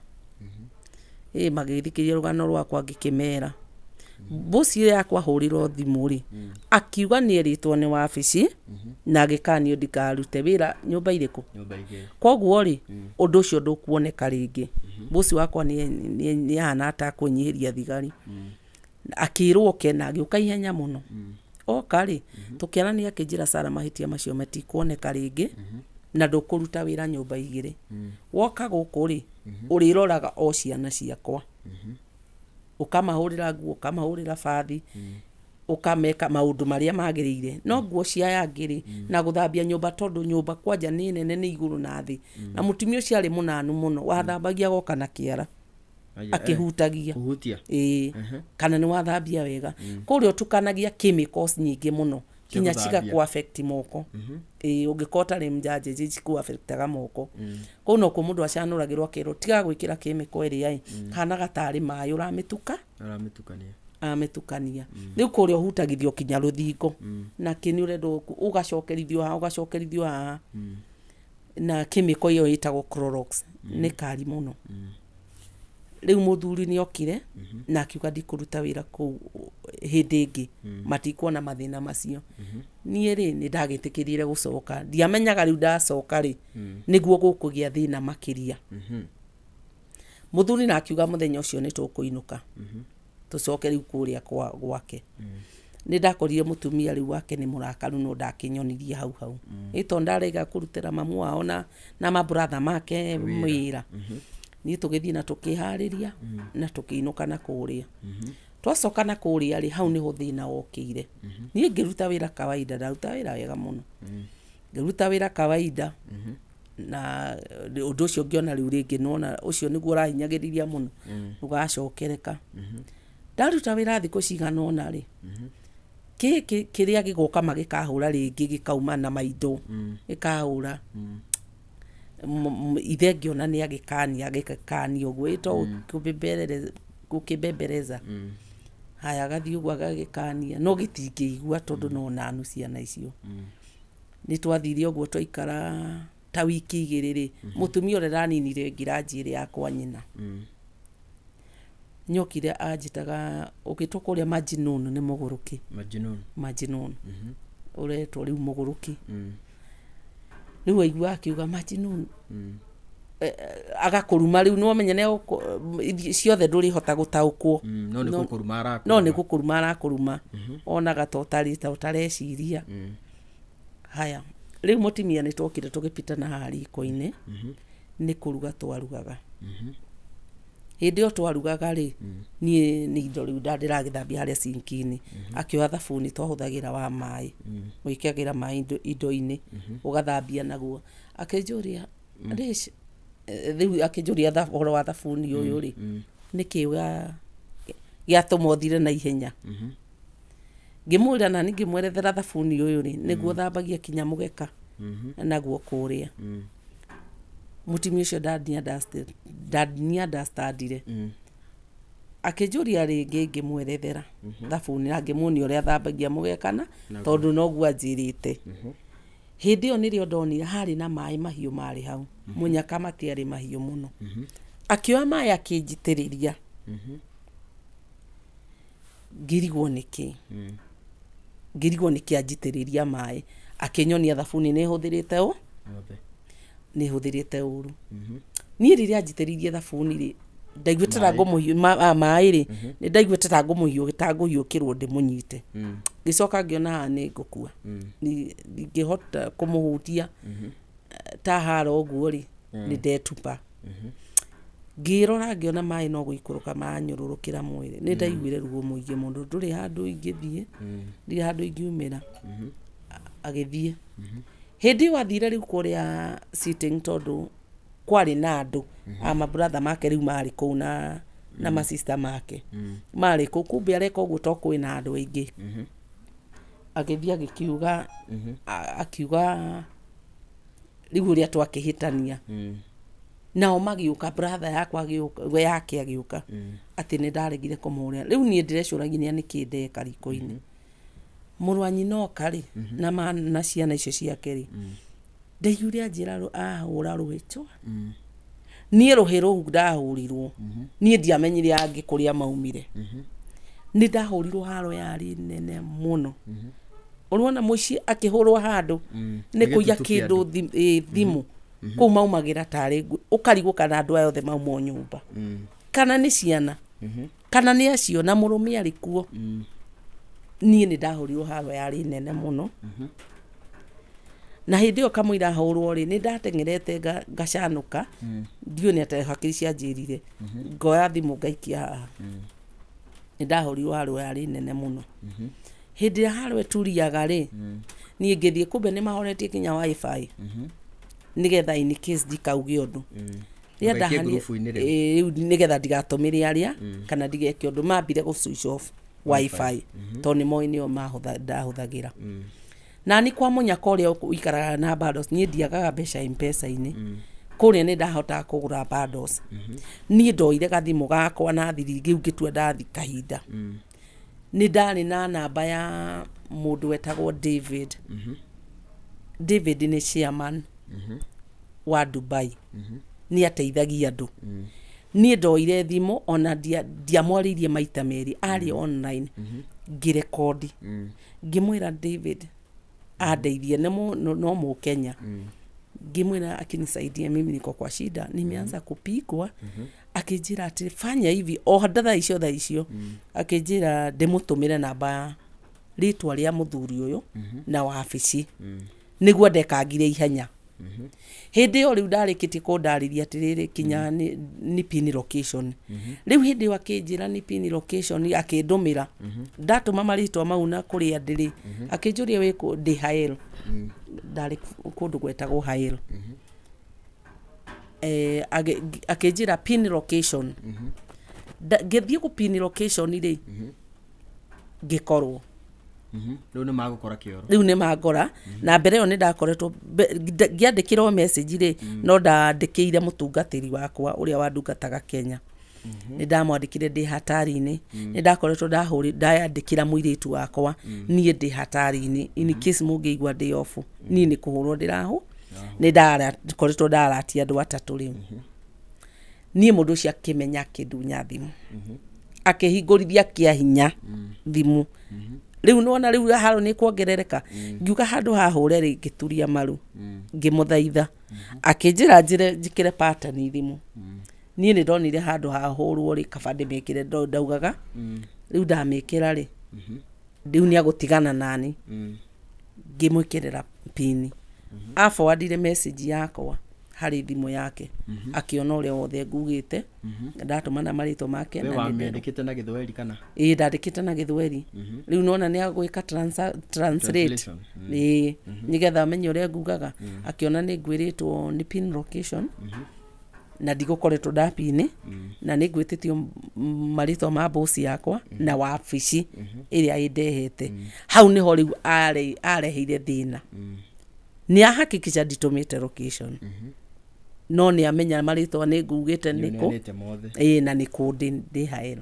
Magĩthikĩrĩria rũgano rwakwa ngĩkĩmera. Boss ĩyo yakwa ahũrĩrwo thimũ rĩ, akiuga nĩ erĩtwo nĩ wabici, na agĩkanio ndikarute wĩra nyũmba irĩkũ. Koguo rĩ, ũndũ ũcio ndũkuoneka rĩngĩ. Boss wakwa nĩ ahana ta akũnyihĩria thigari. Akĩrwo oke na agĩũka ihenya mũno. Oka rĩ, tũkĩaranĩria akĩnjĩra Sara mahĩtia macio matikuoneka rĩngĩ, na ndũkũruta wĩra nyũmba igĩrĩ. Woka gũkũ rĩ, ũrĩroraga o ciana ciakwa. Ũkamahũrĩra nguo, ũkamahũrĩra bathi, ũkameka maũndũ marĩa magĩrĩire. No nguo cia aya angĩ rĩ, na gũthambia nyũmba tondũ nyũmba kwanja nĩ nene nĩ igũrũ na thĩ. Na mũtumia ũcio arĩ mũnanu mũno, wathambagia agoka na kĩara. Akĩhutagia. Kũhutia. Ĩĩ. Kana nĩ wathambia wega. Kũrĩa ũtukanagia chemicals nyingĩ mũno, kinya Gũthambia. cigakũ affect moko. Ĩĩ, ũngĩkorwo ũtarĩ mjanjĩji cikũ affectaga moko. Kũu nokuo mũndũ acanũragĩrwo akerwo tiga gwĩkĩra chemical ĩrĩa ĩ, hanaga tarĩ maĩ ũramĩtuka. Ũramĩtukania. Amĩtukania. Rĩu kũrĩa ũhutagithio kinya rũthingo. Na kĩ nĩ ũrendwo ũgacokerithio haha, ũgacokerithio haha. Na chemical ĩyo ĩtagwo Clorox, nĩ kari mũno. Rĩu mũthuri nĩ okire, na akiuga ndikũruta wĩra kũu hĩndĩ ĩngĩ, matikuona mathĩna macio. Niĩ rĩ, nĩ ndagĩtĩkĩrire gũcoka. Ndiamenyaga rĩu ndacoka rĩ, nĩguo gũkũgĩa thĩna makĩria. Mũthuri na akiuga mũthenya ũcio nĩ tũkũinũka. Tũcoke rĩu kũrĩa gwake. Nĩ ndakorire mũtumia rĩu wake nĩ mũrakaru no ndakĩnyonirie hau hau. Ĩ tondũ ndarega kũrutĩra mamu wao na mabrother make wĩra. Niĩ tũgĩthiĩ na tũkĩharĩria na tũkĩinũka na kũrĩa. Twacoka na kũrĩa rĩ, hau nĩho thĩna wokĩire. Niĩ ngĩruta wĩra kawaida, ndaruta wĩra wega mũno. Ngĩruta wĩra kawaida na ũndũ ũcio ngĩona rĩu rĩngĩ nĩwona ũcio nĩguo ũrahinyagĩrĩria mũno, ndũgacokereka. Ndaruta wĩra thikũ cigana ũna rĩ, gĩkĩ kĩrĩa gĩgoka magĩkahũra rĩngĩ gĩkauma na maindo, gĩkahũra. Ithe ngĩona nĩ agĩkania agĩkania ũguo ĩ to gũkĩmbembereza. Haya agathiĩ ũguo agagĩkania no gĩtingĩigua tondũ no nanu ciana icio. Nĩ twathire ũguo twaikara ta wiki 2 rĩ, mũtumia ũrĩa ndaninire ngiranji ĩrĩa ya kwa nyina. Nyokire anjĩtaga ũgĩtwo kũrĩa Majinun nĩ mũgũrũki. Majinun. Majinun. Ũretwo rĩu mũgũrũki. Rĩu aigua akiuga Majinun. Agakũruma rĩu nĩwamenya ciothe ndũrĩhota gũtaũkwo. No nĩ gũkũruma arakũruma. No nĩ gũkũruma arakũruma. Onaga ta ũtarĩ ta ũtareciria. Haya, rĩu mũtumia nĩ twokire tũgĩpitana haha riko-inĩ, nĩ kũruga twarugaga. Hĩndĩ ĩyo twarugaga rĩ, niĩ nĩ indo rĩu ndĩragĩthambia harĩa sinki-inĩ. Akĩoya thabuni twahũthagĩra wa maĩ, wĩkagĩra maĩ indo-inĩ, ũgathambia naguo. Akĩnjũria, rĩu akĩnjũria ũhoro wa thabuni ũyũ rĩ, nĩkĩ gĩatũma ũthire na ihenya? Ngĩmwĩra na niĩ ngĩmwerethera thabuni ũyũ rĩ, nĩguo thambagia kinya mũgeka naguo kũrĩa. Mũtumia ũcio ndani understandire. Akĩnjũria rĩngĩ ngĩmwerethera thabuni na ngĩmuonia ũrĩa thambagia mũgeka na tondũ noguo anjĩrĩte. Hĩndĩ ĩyo nĩrĩo ndonire harĩ na maĩ mahiũ marĩ hau. Mũnyaka matiarĩ mahiũ mũno. Akĩoya maĩ akĩnjitĩrĩria. Ngĩrigwo nĩkĩ. Ngĩrigwo nĩkĩ anjitĩrĩria maĩ. Akĩnyonia thabuni nĩ hũthĩrĩte ũ? Nĩ hũthĩrĩte ũru. Niĩ rĩrĩa anjitĩrĩirie thabuni rĩ, ndaiguĩte ta ngũmũhiũ maĩ rĩ, nĩ ndaiguĩte ta ngũmũhiũ ta ngũhiũkĩrwo ndĩmũnyite. Ngĩcoka ngĩona haha nĩ ngũkua. Ndingĩhota kũmũhutia ta hara ũguo rĩ, nĩ ndetupa. Ngĩrora ngĩona maĩ no gũikũrũka manyũrũrũkĩra mwĩrĩ. Nĩ ndaiguire ruo mũingĩ mũno, ndũrĩ handũ ingĩthiĩ, ndirĩ handũ ingiumĩra. Agĩthiĩ. Hĩndĩ ĩyo athire rĩu kũrĩa sitting tondũ kwarĩ na andũ, a mabrother make rĩu marĩ kũu na masista make. Marĩ kũu, kumbe areka ũguo to kwĩna andũ aingĩ. Agĩthiĩ agĩkiuga, akiuga rĩu ũrĩa twakĩhĩtania. Nao magĩũka, brother yakwa agĩũka, we yake agĩũka, atĩ nĩ ndaregire kũmũhũrĩra. Rĩu niĩ ndĩrecũrania nĩkĩ ndeka riko-inĩ. Mũrũ wa nyina oka rĩ, na ciana icio ciake rĩ, ndaiguire anjĩra ahũra rũhĩ chwa. Niĩ rũhĩ rũu ndahũrirwo, niĩ ndiamenyire angĩ kũrĩa maumire. Nĩ ndahũrirwo haro yarĩ nene mũno. Ũrona mũici akĩhũrwo handũ, nĩ kũiya kĩndũ thimũ. Kũu maumagĩra tarĩ ũkarigwo kana andũ aya othe mauma o nyũmba. Kana nĩ ciana, kana nĩ acio na mũrũme arĩ kuo. Niĩ nĩ ndahũrirwo haro yarĩ nene mũno. Na hĩndĩ ĩyo kamũira hũrwo rĩ, nĩ ndateng'erete ngacanũka, ndiũĩ nĩ atĩa hakiri cianjĩrire, ngoya thimũ ngaikia haha. Nĩ ndahũrirwo haro yarĩ nene mũno. Hĩndĩ ĩrĩa haro ĩturiaga rĩ, niĩ ngĩthiĩ kumbe nĩ mahoretie kinya wifi, nĩgetha in case ndikauge ũndũ. Rĩrĩa Ndũgaikie ndahanire- ngurubu-inĩ rĩu. Ĩĩ, rĩu nĩgetha ndigatũmĩre arĩa, kana ndigeke ũndũ, mambire gũ switch off wifi, tondũ nĩ moĩ nĩo ndahũthagĩra. Na ni kwa mũnyaka ũrĩa ũikaraga na bundles, niĩ ndiagaga mbeca M-Pesa-inĩ. Kũrĩa nĩ ndahotaga kũgũra bundles. Niĩ ndoire gathimũ gakwa na thiri rĩu ngĩtua ndathi kahinda. Nĩ ndarĩ na namba ya mũndũ wetagwo David. David nĩ chairman wa Dubai. Nĩ ateithagia andũ. Niĩ ndoire thimũ ona ndiamwarĩirie maita merĩ, arĩ online, ngĩrekondi. Ngĩmwĩra David andeithie, no mũkenya. Ngĩmwĩra akinisaidia, mimi niko kwa shida, nimeanza kupigwa. Akĩnjĩra atĩ fanya hivi, o thaa icio thaa icio, akĩnjĩra ndĩmũtũmĩre namba rĩtwa rĩa mũthuri ũyũ na wabici, nĩguo ndekangire ihenya. Hĩndĩ ĩyo rĩu ndarĩkĩtie kũndarĩria atĩrĩrĩ, kinya nĩ pin location. Rĩu hĩndĩ ĩyo akĩnjĩra nĩ pin location, akĩndũmĩra. Ndatũma marĩtwa mau na kũrĩa ndĩrĩ, akĩnjũria wĩkũ, ndĩ Hail. Ndarĩ kũndũ gwetagwo Hail. Akĩnjĩra pin location. Ngĩthiĩ kũ pin location rĩ, ngĩkorwo Rĩu nĩ magũkora kĩoro. Rĩu nĩ mangora. Na mbere ĩyo nĩ ndakoretwo ngĩandĩkĩrwo message rĩ, no ndandĩkĩire mũtungatĩri wakwa ũrĩa wandungataga Kenya. Nĩ ndamwandĩkire ndĩ hatari-inĩ. Nĩ ndakoretwo ndayandĩkĩra mũirĩtu wakwa, niĩ ndĩ hatari-inĩ, in case mũngĩigua ndĩ off, niĩ nĩ kũhũrwo ndĩrahũ. Nĩ ndakoretwo ndaratia andũ atatũ. Rĩu niĩ mũndũ ũcio akĩmenya, akĩndunya thimũ, akĩhingũrithia kĩa hinya thimũ. Rĩu nĩwona rĩu haro nĩ kuongerereka. Ngiuga handũ hahũre rĩ, ngĩturia maru, ngĩmũthaitha. Akĩnjĩra njĩre njĩkĩre pattern thimũ. Niĩ nĩ ndonire handũ hahũrwo rĩ, kaba ndĩmĩkĩre. Ndaugaga rĩu ndamĩkĩra rĩ, rĩu nĩ agũtigana nani. Ngĩmwĩkĩrĩra pini, aforwardire message yakwa harĩ thimũ yake, akĩona ũrĩa wothe ngugĩte, ndatũmana marĩtwa make. We Na nĩ wamĩandĩkĩte na Gĩthweri kana? Ĩĩ, ndandĩkĩte na Gĩthweri. Rĩu nona nĩ agwĩka translate. Translation. Ĩĩ, nĩgetha amenye ũrĩa ngugaga. Akĩona nĩ ngwĩrĩtwo nĩ pin location na ndigũkoretwo ndapini, na nĩ ngwĩtĩtio marĩtwa ma bosi yakwa na wabici ĩrĩa ĩndehete hau. Nĩho rĩu areheire thĩna. Nĩ ahakikisha nditũmĩte location, no nĩ amenya marĩtwa nĩ ngugĩte nĩkũ. Nĩũneanĩte mothe. Ĩĩ, na nĩ kũ ndĩ haero.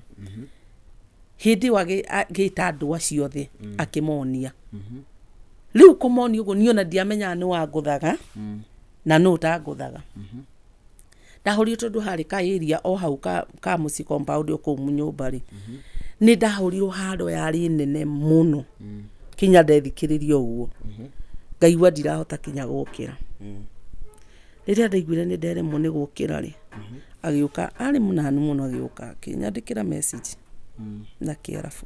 Hĩndĩ ĩyo agĩta andũ acio othe, akĩmonia. Rĩu kũmonia ũguo, niĩ ona ndiamenyaga nĩ wangũthaga na nũ ũtangũthaga. Ndahũrire tondũ harĩ ka area o hau ka mũciĩ, compound o kũu nyũmba rĩ, nĩ ndahũrirwo haro yarĩ nene mũno, kinya ndethikĩrĩria ũguo ngaigua ndirahota kinya gũkĩra. Rĩrĩa ndaiguire nĩ nderemwo nĩ gũkĩra rĩ, agĩũka, arĩ mũnanu mũno, agĩũka akĩnyandĩkĩra message na Kĩarabu.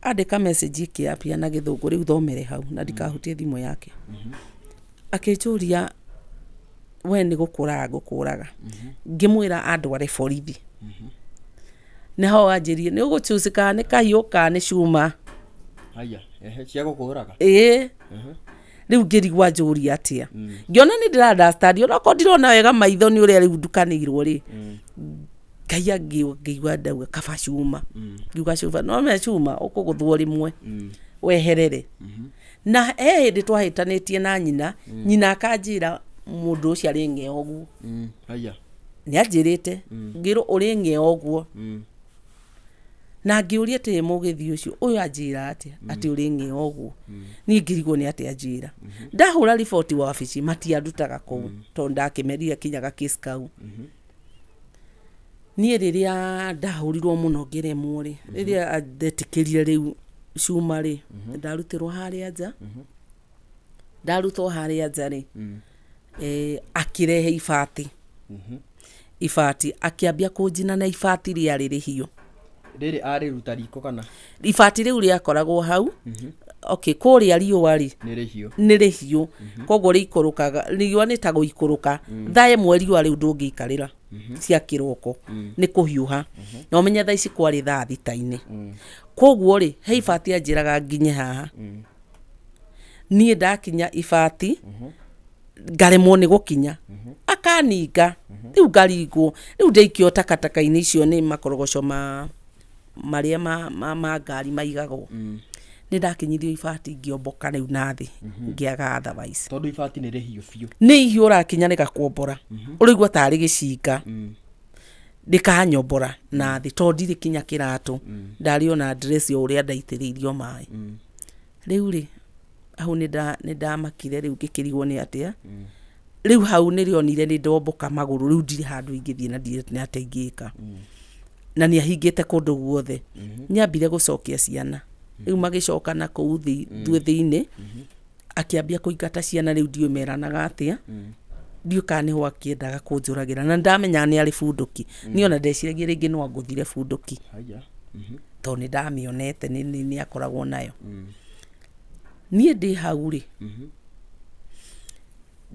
Andĩka message ĩkĩambia na Gĩthũngũ, rĩu thomere hau na ndikahutie thimũ yake. Akĩnjũria, we nĩ gũkũraga ngũkũraga? Ngĩmwĩra andware borithi. Nĩho anjĩrie nĩ ũgũchusi kana nĩ kahiũ kana nĩ cuma. Haya, ehe, cia gũkũraga. Ĩĩ. Rĩu ngĩrigwo anjũria atĩa. Ngĩona nĩ ndĩra understand, onakorwo ndirona wega maitho nĩ ũrĩa rĩu ndukanĩirwo rĩ. Ngai ngĩigua ndauga kaba cuma. Ngiuga cuma no me cuma ũkũgũthwo rĩmwe weherere. Na he hĩndĩ twahĩtanĩtie na nyina, nyina akanjĩra mũndũ ũcio arĩ ng'eo ũguo. Haya. Nĩ anjĩrĩte, ngĩrwo ũrĩ ng'eo ũguo. Na ngĩũria atĩ mũgĩthi ũcio ũyũ anjĩra atĩa atĩ ũrĩ ng'eo ũguo. Niĩ ngĩrigwo nĩ atĩa anjĩra. Ndahũra riboti wabici, matiandutaga kũu tondũ ndakĩmerire kinyaga case kau. Niĩ rĩrĩa ndahũrirwo mũno ngĩremwo rĩ, rĩrĩa ndetĩkĩrire rĩu cuma rĩ, ndarutĩrwo harĩa nja. Ndarutwo harĩa nja rĩ, akĩrehe ibati. Ibati akĩambia kũnjina na ibati rĩarĩ rĩhiũ. Rĩrĩ arĩruta riko kana? Ibati rĩu rĩakoragwo hau, okay, kũrĩa riũa rĩ, Nĩ rĩhiũ. Nĩ rĩhiũ, koguo rĩikũrũkaga, riũa nĩ ta gũikũrũka thaa 1, riũa rĩu ndũngĩikarĩra cia kĩroko, nĩ kũhiũha. Na ũmenye thaa ici kwarĩ thaa 6-inĩ. Koguo rĩ, he ibati anjĩraga nginye haha. Niĩ ndakinya ibati ngaremwo nĩ gũkinya, akaninga, rĩu ngaringwo, rĩu ndaikio takataka-inĩ icio nĩ makorogoco ma marĩa ma ngari maigagwo. Nĩ ndakinyithio ibati, ngĩomboka rĩu nathĩ, ngĩaga otherwise. Tondũ ibati nĩ rĩhiũ biũ. Nĩ ihiũ, ũrakinya rĩgakuombora, ũraigua tarĩ gĩcinga rĩkanyombora nathĩ, tondũ ndirĩ kinya kĩratũ, ndarĩ ona dress o ũrĩa ndaitĩrĩirio maĩ. Rĩu rĩ, hau nĩ ndamakire. Rĩu ngĩkĩrigwo nĩ atĩa. Rĩu hau nĩrĩonire nĩ ndomboka magũrũ, rĩu ndirĩ handũ ingĩthiĩ na ndirĩ nĩ atĩa ingĩka, na nĩ ahingĩte kũndũ guothe. Nĩambire gũcokia ciana, rĩu magĩcoka na kũu thĩinĩ, akĩambia kũingata ciana. Rĩu ndiũĩ meranaga atĩa, ndiũĩ kana nĩho akĩendaga kũnjũragĩra, na ndamenyaga nĩ arĩ bunduki. Niĩ ona ndeciragia rĩngĩ no angũthire bunduki. Haya. Tondũ nĩ ndamĩonete nĩ akoragwo nayo. Niĩ ndĩ hau rĩ,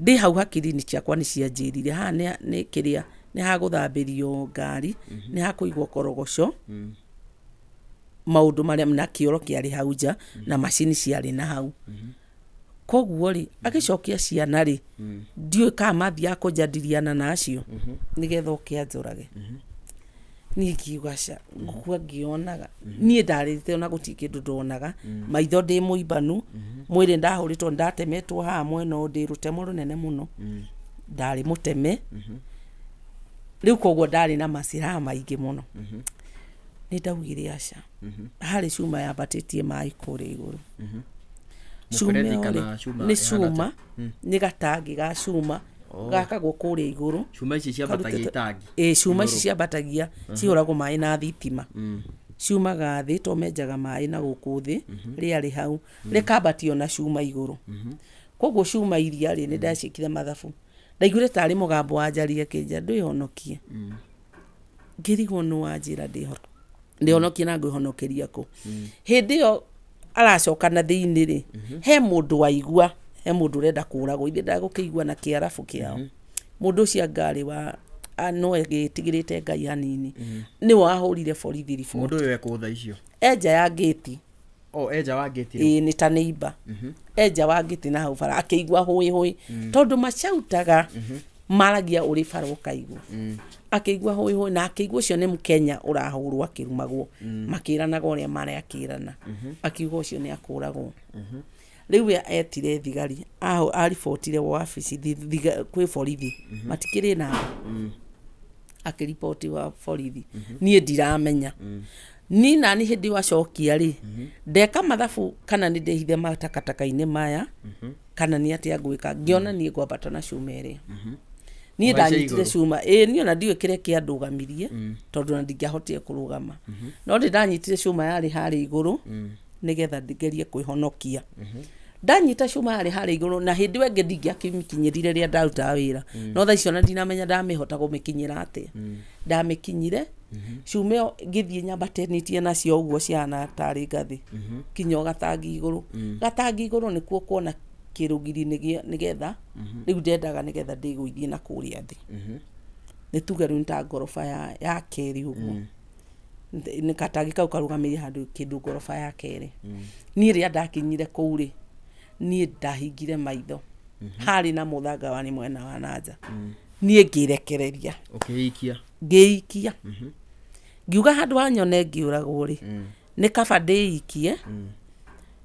Ndĩ hau hakiri-inĩ ciakwa nĩ cianjĩrire haha nĩ kĩrĩa nĩ hagũthambĩrio ngari, nĩ hakũigwo korogoco, maũndũ marĩa na kĩoro kĩarĩ hau nja na macini ciarĩ na hau. Koguo rĩ, agĩcokia ciana rĩ, ndiũĩ kana mathiaga kũnjadiliana na acio nĩgetha oke anjũrage. Niĩ ngiuga ca, ngũkua ngĩonaga. Niĩ ndarĩte ona gũtirĩ kĩndũ ndonaga, maitho ndĩ mũimbanu, mwĩrĩ ndahũrĩtwo, ndatemetwo haha mwena ũyũ ndĩ rũtemo rũnene mũno, ndarĩ mũteme. Rĩu koguo ndarĩ na maciraha maingĩ mũno. Nĩ ndaugire aca, harĩ cuma yambatĩtie maĩ kũrĩa igũrũ. Cuma Mũberethi ĩyo kana rĩ, cuma nĩ ĩhana cuma, nĩ gatangi ga cuma, gakagwo kũrĩa igũrũ. Cuma ici ciambatagia itangi. Ĩ, cuma ici ciambatagia, cihũragwo maĩ na thitima. Ciumaga thĩ, to menjaga maĩ na gũkũ thĩ, rĩarĩ hau, rĩkambatio na cuma igũrũ. Koguo cuma iria rĩ, nĩ ndaciĩkire mathabu. Ndaiguire tarĩ mũgambo wanjaria akĩnjĩra ndwĩhonokie. Ngĩrigwo nũ wanjĩra ndĩhonokie na ngwĩhonokeria kũ. Hĩndĩ ĩyo aracoka na thĩinĩ rĩ, he mũndũ waigua, he mũndũ ũrenda kũragwo, ithe ndagũkĩigua na kĩarabu kĩao. Mũndũ ũcio anga arĩ wa, no agĩtigĩrĩte Ngai hanini. Nĩwe wahũrire borithi riboti. Mũndũ ũyũ ekũ thaa icio? Enja ya ngĩti. Oh, enja wa ngĩti rĩu. Ĩĩ, nĩ ta neighbor. Enja wa ngĩti na hau bara, akĩigua hũĩ hũĩ. Tondũ macautaga, maragia ũrĩ bara ũkaigua. Akĩigua hũĩ hũĩ, na akĩigua ũcio nĩ Mũkenya ũrahũrwo akĩrumagwo. Makĩranaga ũrĩa marakĩrana. Akiuga ũcio nĩ akũragwo. Rĩu we etire thigari, aribotire wabici kwĩ borithi. Matikĩrĩ namba. Akĩriboti wa borithi. Niĩ ndiramenya. Niĩ nani hĩndĩ ĩyo acokia rĩ, ndeka mathabu kana nĩ ndĩhithe matakataka-inĩ maya, kana nĩ atĩa ngwĩka, ngĩona niĩ ngwambata na cuma ĩrĩa. Niĩ Ũhaice ndanyitire igũrũ. cuma, ĩĩ, niĩ ona ndiũĩ kĩrĩa kĩandũgamirie, tondũ ona ndingĩahotire kũrũgama. No ndĩ ndanyitire cuma yarĩ harĩa igũrũ, nĩgetha ngerie kwĩhonokia. Ndanyita cuma yarĩ harĩa igũrũ, na hĩndĩ ĩyo ĩngĩ ndingĩakĩmĩkinyĩrire rĩrĩa ndarutaga wĩra. No thaa icio ona ndinamenya ndamĩhota kũmĩkinyĩra atĩa. Ndamĩkinyire, cuma ĩyo ngĩthiĩ nyambatĩtie nacio ũguo cihana tarĩ ngathĩ, kinya o gatangi igũrũ. Gatangi igũrũ nĩkuo kuona kĩrũgiri nĩgetha, rĩu ndendaga nĩgetha ndĩgũithie na kũrĩa thĩ. Nĩ tuge rĩu nĩ ta ngoroba ya kerĩ ũguo. Nĩ gatangi kau karũgamĩrĩire handũ kĩndũ ngoroba ya kerĩ. Niĩ rĩrĩa ndakinyire kũu rĩ, niĩ ndahingire maitho. Harĩ na mũthanga warĩ mwena wa na nja. Niĩ ngĩrekereria. Ũkĩikia. Ngĩikia. Ngiuga handũ ha nyone ngĩũragwo rĩ, nĩ kaba ndĩikie,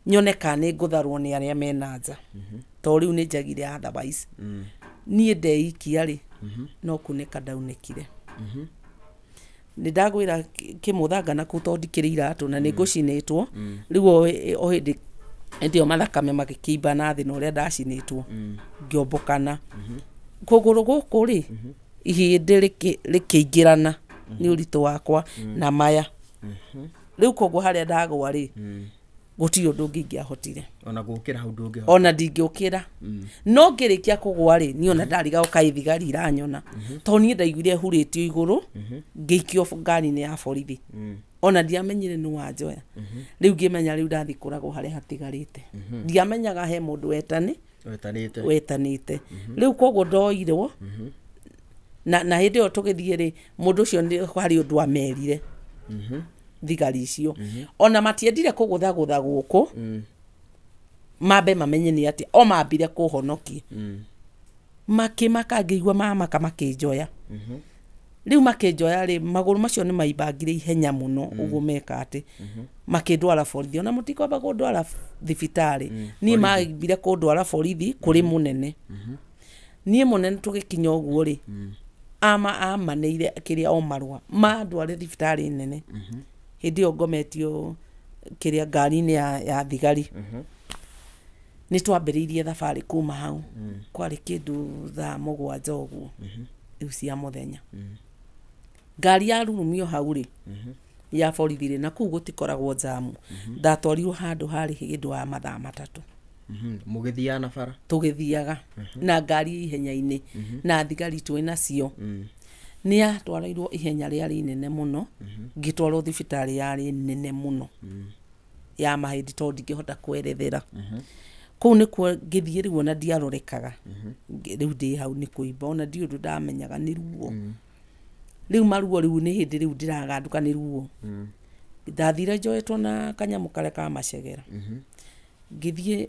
nyone kana nĩ ngũtharwo nĩ arĩa mena nja. Tondũ rĩu nĩ njagire otherwise. Niĩ ndeikia rĩ, no kunĩka ndaunĩkire. Nĩ ndagwĩra kĩmũthanga na kũu tondũ ndikĩrĩ iratũ na nĩ ngũcinĩtwo. Rĩu o hĩndĩ ĩyo mathakame magĩkĩimba na thĩ na ũrĩa ndacinĩtwo. Ngĩombokana. Kũgũrũ gũkũ rĩ, ihĩndĩ rĩkĩingĩrana nĩ ũritũ wakwa na maya. Rĩu koguo harĩa ndagwa rĩ, gũtirĩ ũndũ ũngĩ ingĩahotire. Ona gũkĩra hau ndũngĩhota. Ona ndingĩũkĩra. No ngĩrĩkia kũgwa rĩ, niĩ ona ndarigagwo kaĩ thigari iranyona. Tondũ niĩ ndaiguire hurĩtio igũrũ, ngĩikio ngari-inĩ ya borithi. Ona ndiamenyire nũ wanjoya. Rĩu ngĩmenya rĩu ndathiĩ kũragwo harĩa hatigarĩte. Ndiamenyaga he mũndũ Wetanĩte. wetanĩte. Rĩu koguo ndoirwo, na hĩndĩ ĩyo tũgĩthiĩ rĩ, mũndũ ũcio nĩ harĩ ũndũ amerire. Thigari icio. Ona matiendire kũgũthagũtha gũkũ, mambe mamenye nĩ atĩa, o mambire kũhonokia. Makĩmaka ngĩigua mamaka makĩnjoya. Rĩu makĩnjoya rĩ, magũrũ macio nĩ maimbangire ihenya mũno, ũguo meka atĩ. Makĩndwara borithi, ona mũtikwamba kũndwara thibitarĩ. Niĩ mambire kũndwara borithi kũrĩ mũnene. Niĩ mũnene tũgĩkinya ũguo rĩ, amanĩire kĩrĩa o marũa, mandware thibitarĩ nene. Hĩndĩ ĩyo ngometio kĩrĩa ngari-inĩ ya thigari. Nĩ twambĩrĩirie thabarĩ kuma hau. Kwarĩ kĩndũ thaa mũgwanja ũguo, rĩu cia mũthenya. Ngari yarurumio hau rĩ, ya borithi rĩ, na kũu gũtikoragwo njamu. Ndatwarirwo handũ harĩ hĩndĩ wa mathaa matatũ. Mũgĩthiaga na bara? Tũgĩthiaga na ngari ihenya-inĩ, na thigari twĩ nacio. Nĩ yatwarĩirwo ihenya rĩarĩ inene mũno, ngĩtwarwo thibitarĩ yarĩ nene mũno. Ya mahĩndĩ tondũ ndingĩhota kwerethera. Kũu nĩkuo ngĩthiĩ rĩu ona ndiarorekaga. Rĩu ndĩ hau nĩ kũimba, ona ndiũĩ ũndũ ndamenyaga nĩ ruo. Rĩu maruo rĩu nĩ hĩndĩ rĩu ndĩragandũka nĩ ruo. Ndathire njoetwo na kanyamũ karĩa ka macegera. Ngĩthiĩ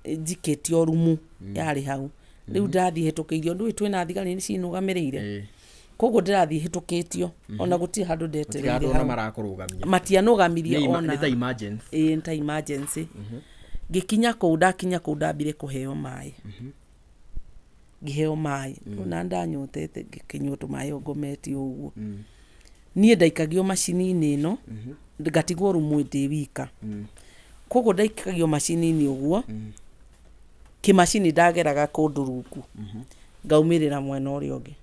njikĩtio rumu yarĩ hau. Rĩu ndathiĩ hĩtũkĩirio, ndũĩ twĩna thigari nĩ cinũgamĩrĩire. Koguo ndĩrathiĩ hĩtũkĩtio, ona gũtirĩ handũ ndetereire Gũtirĩ handũ ona hau. marakũrũgamia. Matianũgamirie Nĩ ona. nĩ ta emergency. Ĩĩ nĩ ta emergency. Ngĩkinya kũu, ndakinya kũu ndambire kũheo maĩ. Ngĩheo maĩ. Na ndanyotete ngĩkĩnyua tũmaĩ o ngomete o ũguo. Niĩ ndaikagio macini-inĩ ĩno, ngatigwo rumu ndĩ wika. Koguo ndaikagio macini-inĩ ũguo, kĩmacini ndageraga kũndũ rungu, ngaumĩrĩra mwena ũrĩa ũngĩ.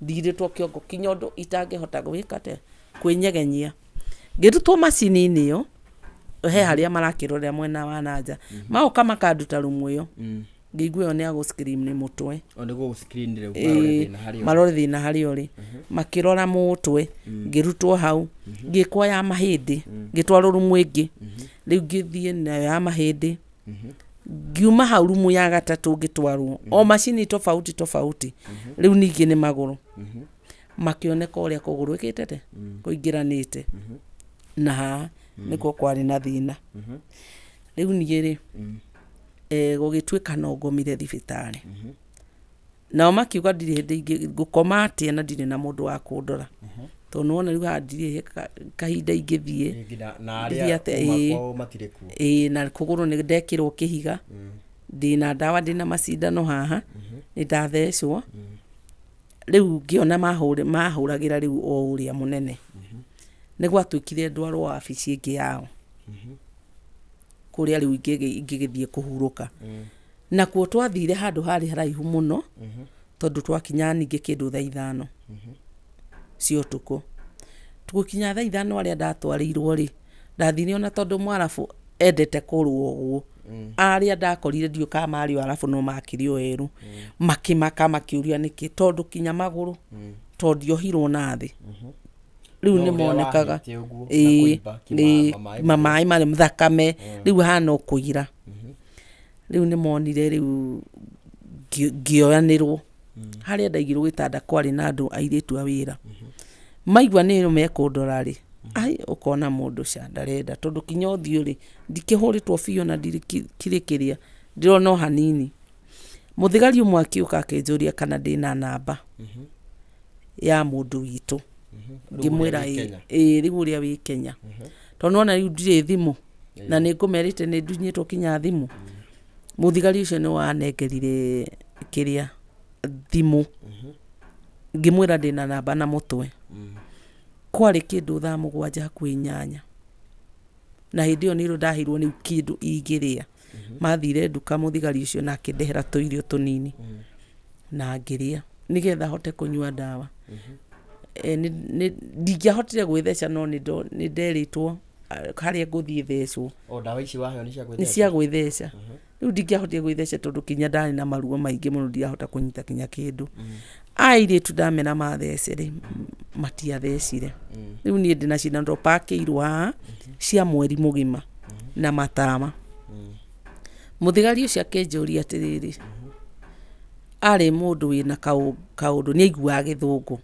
Ndirĩtwo kĩongo kinya ũndũ itangĩhota gwĩka atĩa, kwĩnyegenyia. Ngĩrutwo macini-inĩ ĩyo, he harĩa marakĩrorera mwena wa na nja. Magoka makanduta rumu ĩyo, ngĩigua ĩyo nĩ ya gũ screen nĩ mũtwe. O nĩguo gũ screen rĩu marore thĩna harĩa ũrĩ. Marore thĩna harĩa ũrĩ. Makĩrora mũtwe, ngĩrutwo hau, ngĩkwo ya mahĩndĩ, ngĩtwarwo rumu ĩngĩ. Rĩu ngĩthiĩ nayo ya mahĩndĩ. Ngiuma hau rumu ya gatatũ ngĩtwarwo o macini tofauti tofauti. Rĩu ningĩ nĩ magũrũ. Makĩoneka ũrĩa kũgũrũ ĩkĩte atĩa? Kũingĩranĩte. Na haha nĩkuo kwarĩ na thĩna. Rĩu niĩ rĩ, gũgĩtuĩka no ngomire thibitarĩ. Nao makiuga ndirĩ hĩndĩ ingĩ ngũkoma atĩa na ndirĩ na mũndũ wa kũndora. Tondũ nĩwona rĩu haha ndirĩ kahinda ingĩthiĩ. Rĩngĩ na Ndirĩ arĩa atĩa, uma ĩĩ. kwao matirĩ kuo. Ĩĩ, na kũgũrũ nĩ ndekĩrwo kĩhiga. Ndĩna ndawa, ndĩna macindano haha, nĩ ndathecwo. Rĩu ngĩona mahũragĩra rĩu o ũrĩa mũnene. Nĩ gwatuĩkire ndwarwo wabici ĩngĩ yao. Kũrĩa rĩu ingĩgĩthiĩ kũhurũka. Nakuo twathire handũ harĩ haraihu mũno, tondũ twakinya ningĩ kĩndũ thaa ithano cia ũtukũ. Tũgũkinya thaa ithano arĩa ndatwarĩirwo rĩ, ndathire ona tondũ mwarabu endete kũrũa ũguo. Arĩa ndakorire ndiũĩ kana marĩ o arabu no makĩrĩ o erũ. Makĩmaka makĩũria nĩkĩ, tondũ kinya magũrũ, tondũ ndiohirwo na thĩ. Rĩu No nĩ ũrĩa monekaga. wahĩte ũguo, na Ĩĩ, kũimba, ĩĩ, maĩ maĩ marĩ thakame, rĩu hana o kũira. Rĩu nĩ monire rĩu ngĩoyanĩrwo. Harĩa ndaigirwo gĩtanda kwarĩ na andũ airĩtu a wĩra. Maigua nĩ mekũndora rĩ, ai ũkona mũndũ ca ndarenda, tondũ kinya ũthiũ rĩ, ndikĩhũrĩtwo biũ na ndirĩ kĩrĩ kĩrĩa, ndĩrona o hanini. Mũthigari ũmwe akĩũka akĩnjũria kana ndĩna namba ya mũndũ witũ. Ngĩmwĩra ĩĩ, rĩu ũrĩa wĩ Kenya. Tondũ nĩwona rĩu ndirĩ thimũ, na nĩ ngũmerĩte nĩ ndunyĩtwo kinya thimũ. Mũthigari ũcio nĩ wanengerire kĩrĩa thimũ. Ngĩmwĩra ndĩna namba na mũtwe. Kwarĩ kĩndũ thaa mũgwanja hakuhĩ inyanya. Na hĩndĩ ĩyo nĩrĩo ndaheirwo nĩ kĩndũ ingĩrĩa. Mathire nduka mũthigari ũcio na akĩndehera tũirio tũnini. Na ngĩrĩa nĩgetha hote kũnyua ndawa. Ndingĩahotire gwĩtheca no nĩ nderĩtwo harĩa ngũthiĩ thecwo. O ndawa ici waheo nĩ cia Nĩ gwĩtheca? cia gwĩtheca. Rĩu ndingĩahotire gwĩtheca tondũ kinya ndarĩ na maruo maingĩ mũno ndirahota kũnyita kinya kĩndũ. Airĩtu ndamera mathece rĩ, matiathecire. Rĩu niĩ ndĩna cindano pakĩirwo haha cia mweri mũgima na matawa. Mũthigari ũcio akĩnjũria atĩrĩrĩ, arĩ mũndũ wĩna kaũndũ, nĩ aiguaga gĩthũngũ.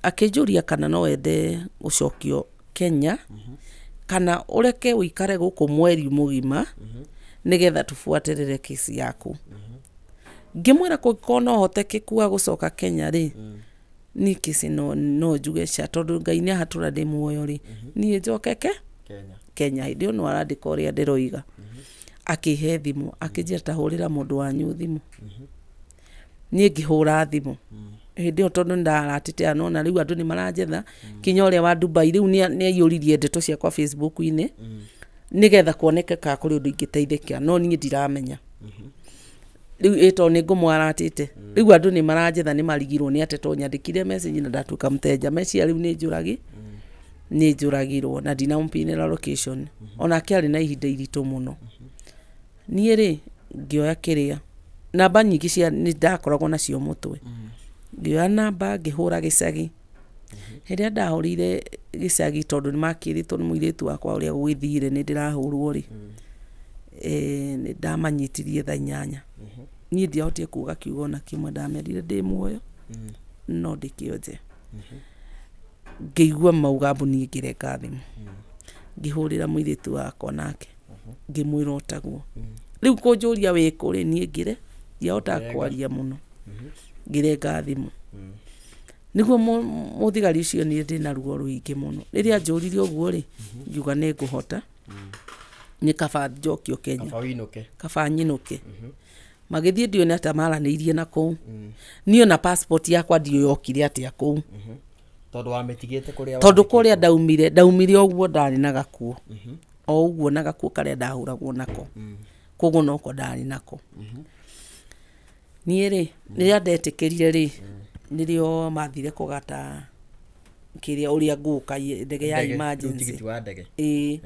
Akĩnjũria kana no ende gũcokio Kenya, kana ũreke ũikare gũkũ mweri mũgima, nĩgetha tũbuatĩrĩre kesi yaku. Ngĩmwĩra kũngĩkorwo no hotekeku wa gũcoka Kenya rĩ, niĩ kesi no njuge ca, tondũ Ngai nĩ ahatũra ndĩ muoyo rĩ, niĩ njokeke Kenya. Kenya. Hĩndĩ ĩyo no arandĩka ũrĩa ndĩroiga. Akĩhe thimũ, akĩnjĩra ta hũrĩra mũndũ wanyu thimũ. Niĩ ngĩhũra thimũ. Hĩndĩ ĩyo tondũ nĩndaratĩte nona rĩu andũ nĩ maranjetha, kinya ũrĩa wa Dubai rĩu nĩ aiyũririe ndeto ciakwa Facebook-inĩ, nĩgetha kuoneke kana kũrĩ ũndũ ingĩteithĩka, no niĩ ndiramenya. Rĩu ĩ tondũ nĩ ngũmwaratĩte. Rĩu andũ nĩ maranjetha nĩ marigirwo nĩ atĩ tondũ nyandĩkire message na ndatuĩka mũteja. Meciria rĩu nĩ njũragi, nĩ njũragirwo na ndinamũpinĩra location. Onake arĩ na ihinda iritũ mũno. Niĩ rĩ, ngĩoya kĩrĩa, namba nyingĩ cia nĩ ndakoragwo nacio mũtwe. Ngĩoya namba ngĩhũra gĩcagi. Rĩrĩa ndahũrĩire gĩcagi tondũ nĩ makĩrĩtwo nĩ mũirĩtu wakwa ũrĩa gũgĩthire nĩ ndĩrahũrwo rĩ, nĩ ndamanyitirie thaa inyanya. Niĩ ndiahotire kuga kiugo ona kĩmwe, ndamerire ndĩ muoyo no ndĩ kĩonje. Ngĩigua mauga mbu niĩ ngĩrenga thimũ, ngĩhũrĩra mũirĩtu wakwa nake ngĩmwĩra ũtaguo. Rĩu kũnjũria wĩ kũ rĩ, niĩ ngĩre ndiahotaga kwaria mũno, ngĩrenga thimũ. Nĩguo mũthigari ũcio niĩ ndĩna ruo rũingĩ mũno. Rĩrĩa anjũririe ũguo rĩ, ngiuga nĩ ngũhota, nĩ kaba njokio Kenya. Kaba ũinũke. Kaba nyinũke. Magĩthiĩ ndiũĩ nĩ atĩa maranĩirie na kũu. Niĩ ona passport yakwa ndiũĩ yokire atĩa kũu. Tondũ wamĩtigĩte kũrĩa Tondũ kũrĩa ndaumire, ndaumire o ũguo ndarĩ na gakuo. O ũguo na gakuo karĩa ndahũragwo nako. Koguo noko ndarĩ nako. Niĩ rĩ, rĩrĩa ndetĩkĩrire rĩ, nĩrĩo mathire kũgata kĩrĩa ũrĩa ngũka ndege ya emergency. Tigiti wa ndege. Ĩĩ.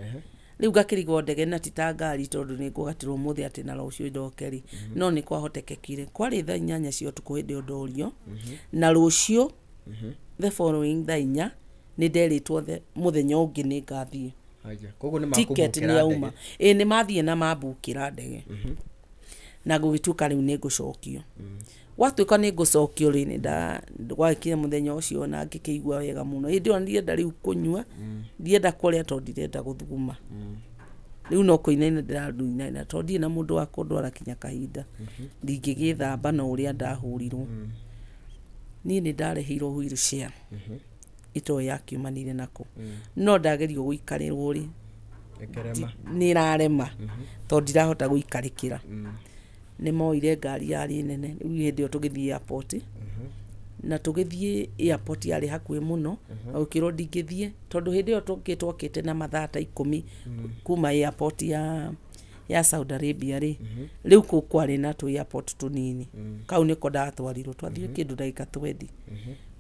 Rĩu ngakĩrigwo ndege na ti ta ngari tondũ nĩ ngũgatĩrwo ũmũthĩ atĩ na rũciũ njoke rĩ. No nĩ kwahotekekire. Kwarĩ thaa 8 cia ũtukũ hĩndĩ ĩyo ndorio. Na rũciũ, the following thaa 4, nĩ nderĩtwo mũthenya ũngĩ nĩ ngathiĩ. Koguo nĩ Ticket nĩ makũbukĩra yauma. ndege. Ĩĩ nĩ mathiĩ na mambukĩra ndege. Na gũgĩtuĩka rĩu nĩ ngũcokio. Gwatuĩka nĩ ngũcokio rĩ, nĩ gwagĩkinya mũthenya ũcio na ngĩkĩigua wega mũno. Hĩndĩ ĩyo ndienda rĩu kũnyua, ndienda kũrĩa tondũ ndirenda gũthuguma. Rĩu no kũinaina ndĩrainaina tondũ ndirĩ na mũndũ wa kũndwara kinya kahinda. Ndingĩgĩthamba na ũrĩa ndahũrirwo. Niĩ nĩ ndareheirwo wheelchair itoĩ yakiumanire nakũ. No ndagerio gũikarĩrwo rĩ, Ĩkĩrema. nĩ ĩrarema tondũ ndirahota gũikarĩkĩra. Nĩ moire ngari yarĩ nene, rĩu hĩndĩ ĩyo tũgĩthiĩ airport. Na tũgĩthiĩ airport yarĩ hakuhĩ mũno, na gũkĩrwo ndingĩthiĩ tondũ hĩndĩ ĩyo twokĩte na mathaa ta 10 kuma airport ya Saudi Arabia rĩ, rĩu kũu kwarĩ na tũ airport tũnini. Kau nĩko ndatwarirwo, twathire kĩndũ ndagĩka 20.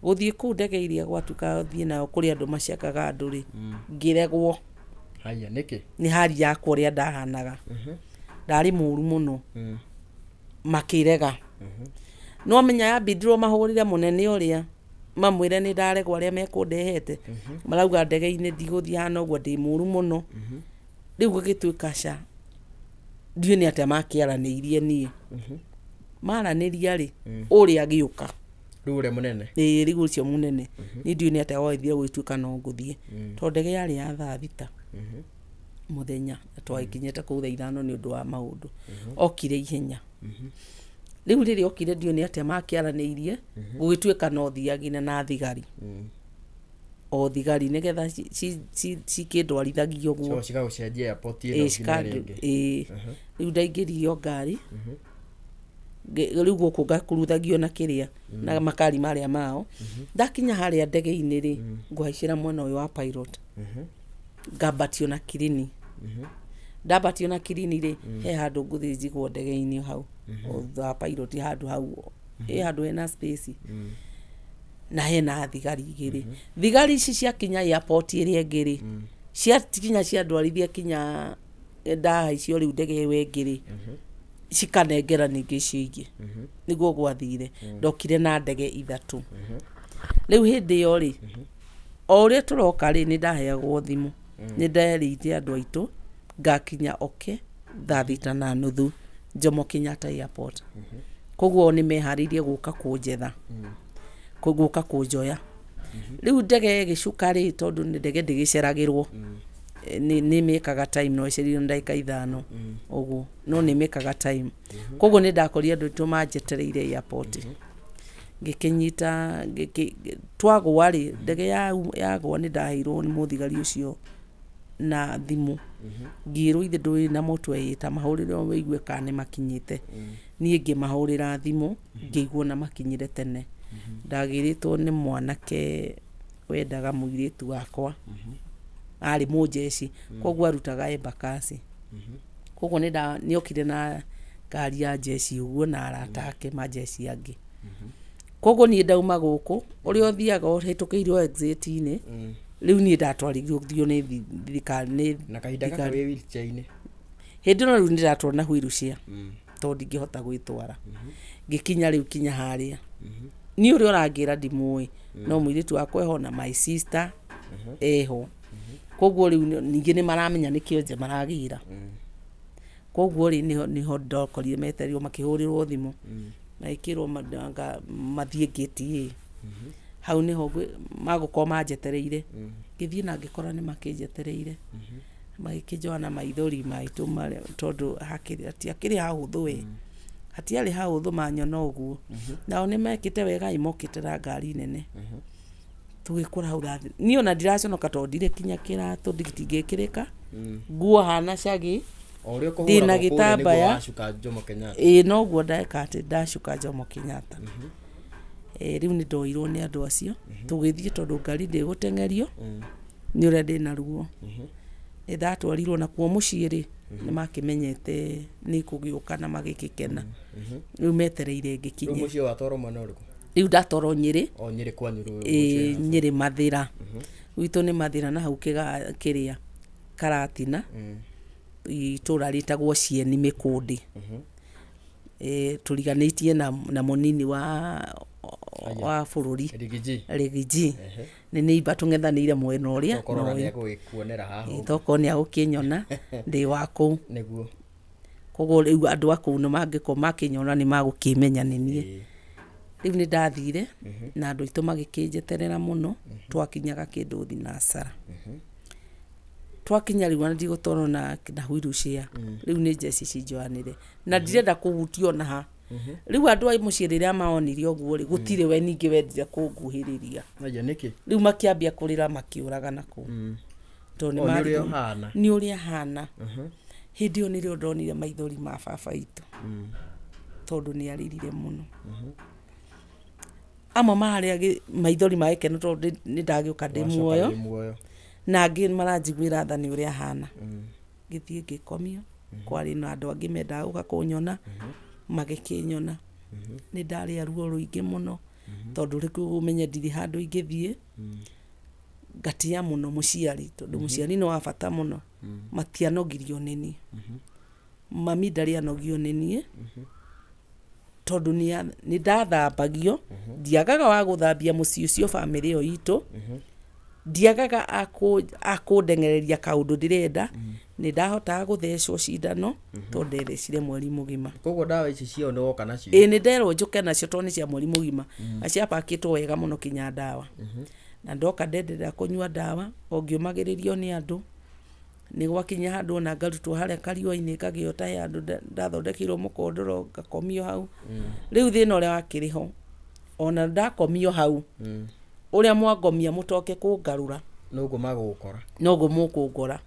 Gũthiĩ kũu ndege iria gwatuĩka thiĩ nayo kũrĩ andũ macekaga andũ rĩ, ngĩregwo. Haya, nĩkĩ? Nĩ hali yakwa ũrĩa ndahanaga. Ndarĩ mũru mũno. Makĩrega. No menya yambindirwo mahũrĩre mũnene ũrĩa, mamwĩre nĩ ndaregwo arĩa mekũndehete. Marauga ndege-inĩ ndigũthiĩ hana ũguo ndĩ mũru mũno. Rĩu gũgĩtuĩka ca, ndiũĩ nĩ atĩa makĩaranĩirie niĩ. Maranĩria rĩ, ũrĩa agĩũka. Rĩu ũrĩa mũnene? Ĩĩ, rĩu ũcio mũnene. Niĩ ndiũĩ nĩ atĩa gwagĩthire gũgĩtuĩka no ngũthiĩ. Tondũ ndege yarĩ ya thaa 6 mũthenya, na twagĩkinyĩte kũu thaa 5 nĩ ũndũ wa maũndũ. Okire ihenya. Rĩu rĩrĩa okire ndiũĩ nĩ atĩa makĩaranĩirie, gũgĩtuĩka no thiagire na thigari. O thigari nĩgetha cikĩndwarithagia ũguo. Cigagũcenjia airport ĩno nginya ĩrĩa ĩngĩ. Ĩĩ. Rĩu ndaingĩririo ngari. Rĩu gũkũ ngakuruthagio na kĩrĩa, na makari marĩa mao. Ndakinya harĩa ndege-inĩ rĩ, ngũhaicĩra mwena ũyũ wa pilot. Ngambatio na kirini. Ndambatio na kirini rĩ, he handũ ngũthiĩ njigwo ndege-inĩ hau. Thutha wa pilot handũ hau. Ĩ handũ hena space. Na hena thigari igĩrĩ. Thigari ici ciakinya airport ĩrĩa ĩngĩ rĩ, ciakinya ciandwarithia kinya ndahaicio rĩu ndege ĩyo ĩngĩ rĩ, cikanengera ningĩ icio ingĩ. Nĩguo gwathire. Ndokire na ndege 3. Rĩu hĩndĩ ĩyo rĩ, o ũrĩa tũroka rĩ, nĩ ndaheagwo thimũ. Nĩ nderĩire andũ aitũ ngakinya oke thaa 6:30 Jomo Kenyatta Airport. Koguo nĩ meharĩirie gũka kũnjetha. Gũka kũnjoya. Rĩu ndege ĩgĩcuka rĩ, tondũ nĩ ndege ndĩgĩceragĩrwo. Nĩ mĩkaga time, no ĩcereirwo nĩ ndagĩka 5 ũguo, no nĩ mĩkaga time. Koguo nĩ ndakorire andũ aitũ manjetereire airport. Ngĩkĩnyita, twagũa rĩ, ndege yagũa nĩ ndaheirwo nĩ mũthigari ũcio na thimũ. Ngĩrwo ithe ndũĩ na mũtwe ĩ, ta mahũrĩre ũigue kana nĩ makinyĩte. Niĩ ngĩmahũrĩra thimũ, ngĩigua ona makinyire tene. Ndagĩrĩtwo nĩ mwanake wendaga mũirĩtu wakwa. Arĩ mũnjeci, koguo arutaga Embakasi. Koguo nĩokire na ngari ya njeci ũguo na arata ake manjeci angĩ. Koguo niĩ ndauma gũkũ, ũrĩa ũthiaga ũhĩtũkĩirwo exit-inĩ, rĩu niĩ ndatwarithio nĩ thirikari, nĩ Na kahinda gaka thirikari. wĩ wheelchair-inĩ. Hĩndĩ ĩno rĩu nĩndatwarwo na wheelchair, tondũ ndingĩhota gwĩtwara. Ngĩkinya rĩu kinya harĩa. Niĩ ũrĩa ũrangĩra ndimũĩ, no mũirĩtu wakwa eho na my sister eho. Koguo rĩu ningĩ nĩ maramenya nĩ kĩonje maragĩra. Koguo rĩ, nĩho ndokorire metereirwo makĩhũrĩrwo thimũ, magĩkĩrwo mathiĩ ngĩti ĩ hau nĩho magũkorwo manjetereire. Ngĩthiĩ na ngĩkora nĩ makĩnjetereire, magĩkĩnjoya na maithori maitũ marĩa, tondũ hatiakĩrĩ hahũthũ we, hatiarĩ hahũthũ manyona ũguo. Nao nĩ mekĩte wega ĩ, mokĩte na ngari nene. Tũgĩkora hau niĩ ona ndiraconoka tondũ ndirĩ kinya kĩratũ nditingĩkĩrĩka, nguo hana cagi, O ũrĩa ndĩna ũkũhũragwo kũrĩa nĩguo gĩtambaya. wacuka Jomo Kenyatta. Ĩĩ, noguo ndeka atĩ ndacuka Jomo Kenyatta. Rĩu nĩ ndoirwo nĩ andũ acio, tũgĩthiĩ tondũ ngari ndĩgũteng'erio nĩ ũrĩa ndĩna ruo. Nĩ ndatwarirwo nakuo mũciĩ rĩ, nĩ makĩmenyete nĩ kũgĩũka na magĩgĩkena. Rĩu metereire Rĩu ngĩkinye. mũciĩ watwarwo mwena ũrĩkũ? Rĩu ndatwarwo Nyĩrĩ. O Nyĩrĩ kwanyu rĩu Ĩĩ, mũciĩ. Nyĩrĩ Mathĩra. Gwitũ nĩ Mathĩra na hau kĩrĩa Karatina, itũra rĩtagwo Cieni Mĩkũndĩ. Tũriganĩtie na mũnini wa bũrũri. Rigiji. Rigiji. Nĩ neighbor tũng'ethanĩire mwena ũrĩa. Tokorwo ona nĩegũgĩkuonera haha ũguo. Tokorwo nĩegũkĩnyona ndĩ wa kũu. Nĩguo. Koguo rĩu andũ a kũu nĩmangĩkorwo makĩnyona nĩmagũkĩmenya nĩ niĩ. Rĩu nĩ ndathire na andũ aitũ magĩkĩnjeterera mũno, twakinyaga kĩndũ thinacara. Twakinya rĩu ona ndigũtwarwo na wheelchair, rĩu nĩ njeci cinjoanĩre na ndirenda kũhutio ona ha. Rĩu andũ a mũciĩ rĩrĩa maonire ũguo rĩ, gũtirĩ we ningĩ wendire kũnguhĩrĩria. Aya nĩkĩ? Rĩu makĩambia kũrĩra makĩũraga na kũu. Tondũ nĩ O, nĩ ũrĩa marigwo- ũhana. Nĩ ũrĩa hana. Hĩndĩ ĩyo nĩrĩo ndonire maithori ma baba witũ. Tondũ nĩ arĩrire mũno. Amwe marĩa maithori ma gĩkeno tondũ nĩ ndagĩũka ndĩ Wacoka muoyo. wĩ muoyo. Na angĩ maranjiguĩra tha nĩ ũrĩa hana. Ngĩthiĩ ngĩkomio, kwarĩ na andũ angĩ mendaga gũka kũnyona, magĩkĩnyona. Nĩ ndarĩa ruo rũingĩ mũno, tondũ rĩu ũmenye ndirĩ handũ ingĩthiĩ, ngatia mũno mũciari, tondũ mũciari nĩ wa bata mũno. Matianogirio nĩ niĩ. Mami ndarĩ anogio nĩ niĩ, tondũ nĩ ndathambagio, ndiagaga wa gũthambia mũciĩ ũcio bamĩrĩ ĩyo itũ, ndiagaga akũndengereria kaũndũ ndĩrenda, nĩ ndahotaga gũthecwo cindano, tondũ ndethecire mweri mũgima. Koguo ndawa ici ciao nĩ woka nacio? Ĩĩ, nĩ nderwo njũke nacio tondũ nĩ cia mweri mũgima. Na ciapakĩtwo wega mũno kinya ndawa. Na ndoka ndenderea kũnyua ndawa, o ngĩũmagĩrĩrio nĩ andũ, nĩ gwakinya handũ ona ngarutwo harĩa kariũa-inĩ ngagĩota he handũ ndathondekeirwo mũkondoro ngakomio hau. Rĩu thĩna ũrĩa wakĩrĩ ho, ona ndakomio hau, ũrĩa mwangomia mũtoke kũngarũra, Noguo magũgũkora. Noguo mũkũngora.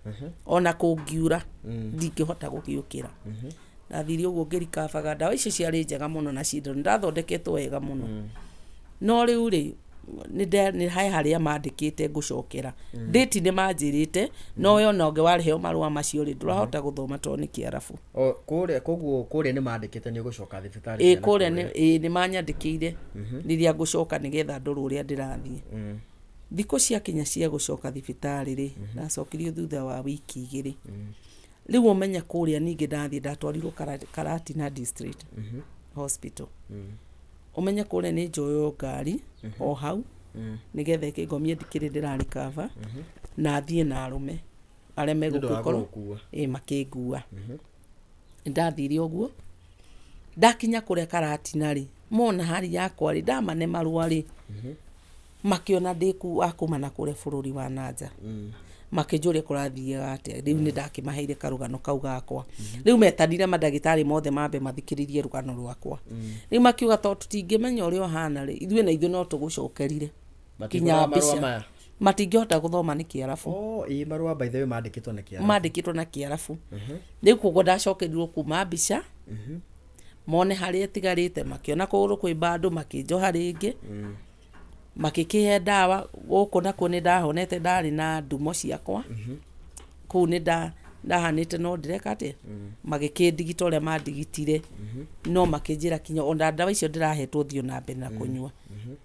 Ona kũngiura, ndingĩhota gũgĩũkĩra. Ndathire ũguo ngĩrikabaga, ndawa icio ciarĩ njega mũno na cindano, ndathondeketwo wega mũno. No rĩu rĩ, nĩ he harĩa mandĩkĩte ngũcokera. Date nĩ manjĩrĩte, no we ona ũngĩ wareheo marũa macio rĩ, ndũrahota gũthoma tondũ nĩ kĩarabu. O, kũrĩa, koguo kũrĩa nĩ mandĩkĩte nĩ ũgũcoka thibitarĩ Ĩĩ, cia na kũrĩa kũrĩa. ĩĩ, nĩ manyandĩkĩire rĩrĩa ngũcoka nĩgetha ndorwo ũrĩa ndĩrathiĩ. Thikũ ciakinya cia gũcoka thibitarĩ rĩ, ndacokirio thutha wa wiki igĩrĩ. Rĩu ũmenye kũrĩa ningĩ ndathiĩ ndatwarirwo Karatina District Hospital. Ũmenye kũrĩa nĩ njoywo ngari o hau, nĩgetha ĩkĩngomie ndikĩrĩ ndĩrarikaba, na thiĩ na arũme arĩa Nĩ ũndũ wa megũgĩkorwo gũgũkua. ĩĩ, makĩngua. Nĩndathire ũguo, ndakinya kũrĩa Karatina rĩ, mona hali yakwa rĩ, ndamane marũa rĩ, makĩona ndĩ wa kuma na kũrĩa bũrũri wa na nja. Makĩnjũria kũrathiaga atĩa. Rĩu nĩ ndakĩmaheire karũgano kau gakwa. Rĩu metanire mandagĩtarĩ mothe mambe mathikĩrĩrie rũgano rwakwa. Rĩu makiuga tondũ tũtingĩmenya ũrĩa ũhana rĩ, ithuĩ na ithuĩ no tũgũcokerire. Kinya Matingĩthoma marũa mbica. maya? Matingĩhota gũthoma nĩ kĩarabu. Oh, ĩĩ, marũa by the way mandĩkĩtwo na kĩarabu. Mandĩkĩtwo na kĩarabu. Rĩu koguo ndacokerirwo kuma mbica, mone harĩa ĩtigarĩte, makĩona kũgũrũ kwĩ bado, makĩnjoha rĩngĩ. Makĩkĩhe ndawa, gũkũ nakuo nĩ ndahonete, ndarĩ na ndumo ciakwa. Kũu nĩ ndahanĩte no ndĩreka atĩa? Magĩkĩndigita ũrĩa mandigitire. No makĩnjĩra kinya ona ndawa icio ndĩrahetwo thiĩ na mbere na kũnyua.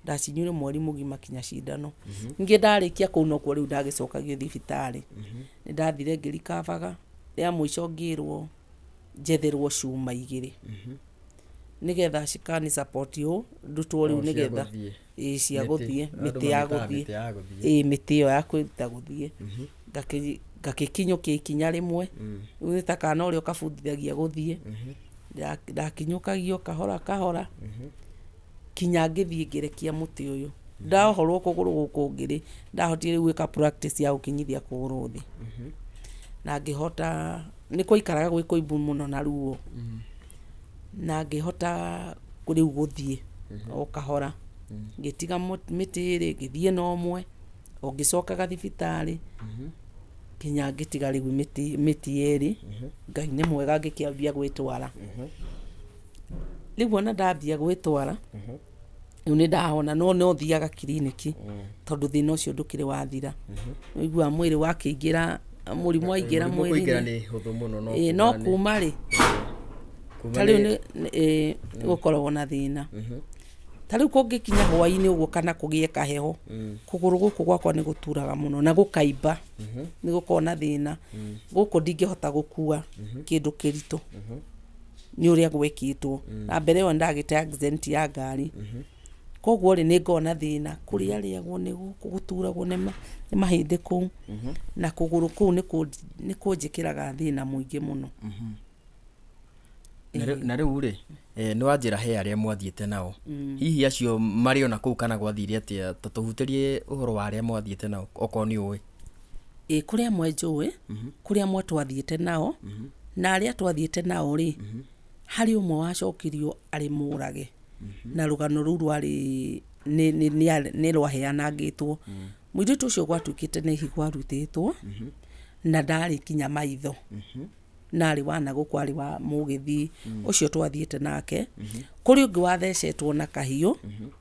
Ndacinyuire mweri mũgima kinya cindano. Ningĩ ndarĩkia kũu nokuo rĩu ndagĩcokagio thibitarĩ. Nĩ ndathire ngĩrikabaga, rĩa mũico ngĩrwo njetherwo cuma igĩrĩ. Nĩgetha cikani support ũũ, ndutwo rĩu O, cia nĩgetha gũthiĩ. Ĩĩ, cia Mĩtĩ. gũthiĩ, Andũ mĩtĩ ya mamĩtaga gũthiĩ. mĩtĩ ya gũthiĩ. Ĩĩ, mĩtĩ ĩyo ya kwĩruta gũthiĩ. Ngagĩkinyũkia ikinya rĩmwe, rĩu nĩ ta kana ũrĩa ũkabundithagia gũthiĩ. Ndakinyũkagio kahora kahora kinya ngĩthiĩ ngĩrekia mũtĩ ũyũ. Ndaohorwo kũgũrũ gũkũ ũngĩ rĩ, ndahotire rĩu gwĩka practice ya gũkinyithia kũgũrũ thĩ. Na ngĩhota, nĩ kwaikaraga gwĩ kũimbu mũno na ruo. Na ngĩhota rĩu gũthiĩ o kahora. Ngĩtiga mĩtĩ ĩrĩ, ngĩthiĩ na ũmwe, o ngĩcokaga thibitarĩ, kinya ngĩtiga rĩu mĩtĩ yerĩ. Ngai nĩ mwega ngĩkĩambia gwĩtwara. Rĩu ona ndambia gwĩtwara, rĩu nĩ ndahona, no no thiaga kiriniki tondũ thĩna ũcio ndũkĩrĩ wathira. Ũiguaga mwĩrĩ wakĩingĩra, mũrimũ waingĩra Mũrimũ kũingĩra mwĩrĩ-inĩ. nĩ hũthũ mũno no Ĩĩ, no kuma rĩ, kuma ta rĩu nĩ- nĩ gũkoragwo na thĩna. Ta rĩu kũngĩkinya hwaĩ-inĩ ũguo kana kũgĩe kaheho, kũgũrũ gũkũ gwakwa nĩ gũturaga mũno na gũkaimba, nĩ gũkoragwo na thĩna. Gũkũ ndingĩhota gũkua kĩndũ kĩritũ nĩ ũrĩa gwekĩtwo. Na mbere ĩyo nĩndagĩte accident ya ngari. Koguo rĩ, nĩ ngoragwo na thĩna. Kũrĩa rĩagwo nĩ gũkũ gũturagwo nĩ mahĩndĩ kũu, na kũgũrũ kũu nĩ kũnjĩkĩraga thĩna mũingĩ mũno. Na rĩu rĩ, nĩ wanjĩra he arĩa mwathiĩte nao. Hihi acio marĩ ona kũu kana gwathire atĩa? Ta tũhutĩrie ũhoro wa arĩa mwathiĩte nao okorwo nĩ ũĩ. Ĩĩ, kũrĩ amwe njũĩ, kũrĩ amwe twathiĩte nao, na arĩa twathiĩte nao rĩ, harĩ ũmwe wacokirio arĩ mũrage. Na rũgano rũu rwarĩ nĩ rwaheanangĩtwo. Mũirĩtu ũcio gwatuĩkĩte nĩ ihiga arutĩtwo, na ndarĩ kinya maitho. Na arĩ wa nagũkũ, arĩ wa mũgĩthii ũcio twathiĩte nake. Kũrĩ ũngĩ wathecetwo na kahiũ,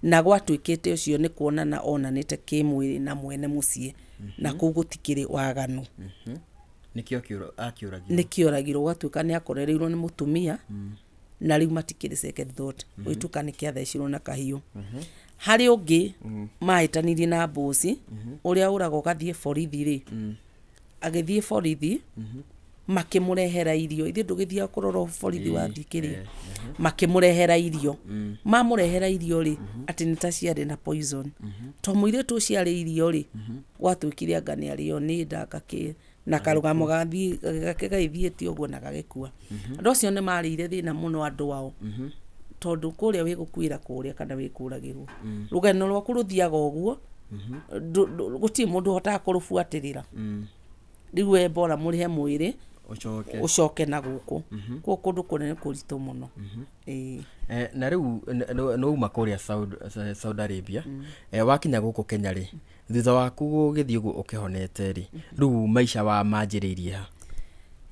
na gwatuĩkĩte ũcio nĩ kuonana onanĩte kĩmwĩrĩ na mwene mũciĩ, na kũu gũtikĩrĩ waganu. Nĩkĩo akĩũragirwo. Nĩkĩoragirwo, gwatuĩka nĩ akorereirwo nĩ mũtumia, na rĩu matikĩrĩ second thought. Gwĩtuĩka nĩ kĩathecirwo na kahiũ. Harĩ ũngĩ mahĩtanirie na mboci, ũrĩa ũraga ũgathiĩ borithi rĩ, agĩthiĩ borithi, makĩmũrehera irio. Ithuĩ ndũgĩthiaga kũrora borithi wathiĩ kĩrĩa. Makĩmũrehera irio. Mamũrehera irio rĩ, atĩ nĩ ta ciarĩ na poison. To mũirĩtu ũcio arĩ irio rĩ, gwatuĩkire anga nĩ arĩo nĩ nda gakĩ, na karũgamo gake gagĩthiĩte ũguo na gagĩkua. Andũ acio nĩ marĩire thĩna mũno andũ ao. Tondũ kũrĩa wĩgũkuĩra kũrĩa kana wĩkũragĩrwo. Rũgano rwaku rũthiaga ũguo, gũtirĩ mũndũ ũhotaga kũrũbuatĩrĩra. Rĩu we bora mũrĩhe mwĩrĩ, Ũcoke. Ũcoke na gũkũ. Koguo kũndũ kũnene kũritũ mũno. Ĩĩ. Na rĩu nĩ wauma kũrĩa Saudi Arabia, wakinya gũkũ Kenya rĩ, thutha waku gũgĩthiĩ ũguo ũkĩhonete rĩ, rĩu maica wa manjĩrĩirie ha?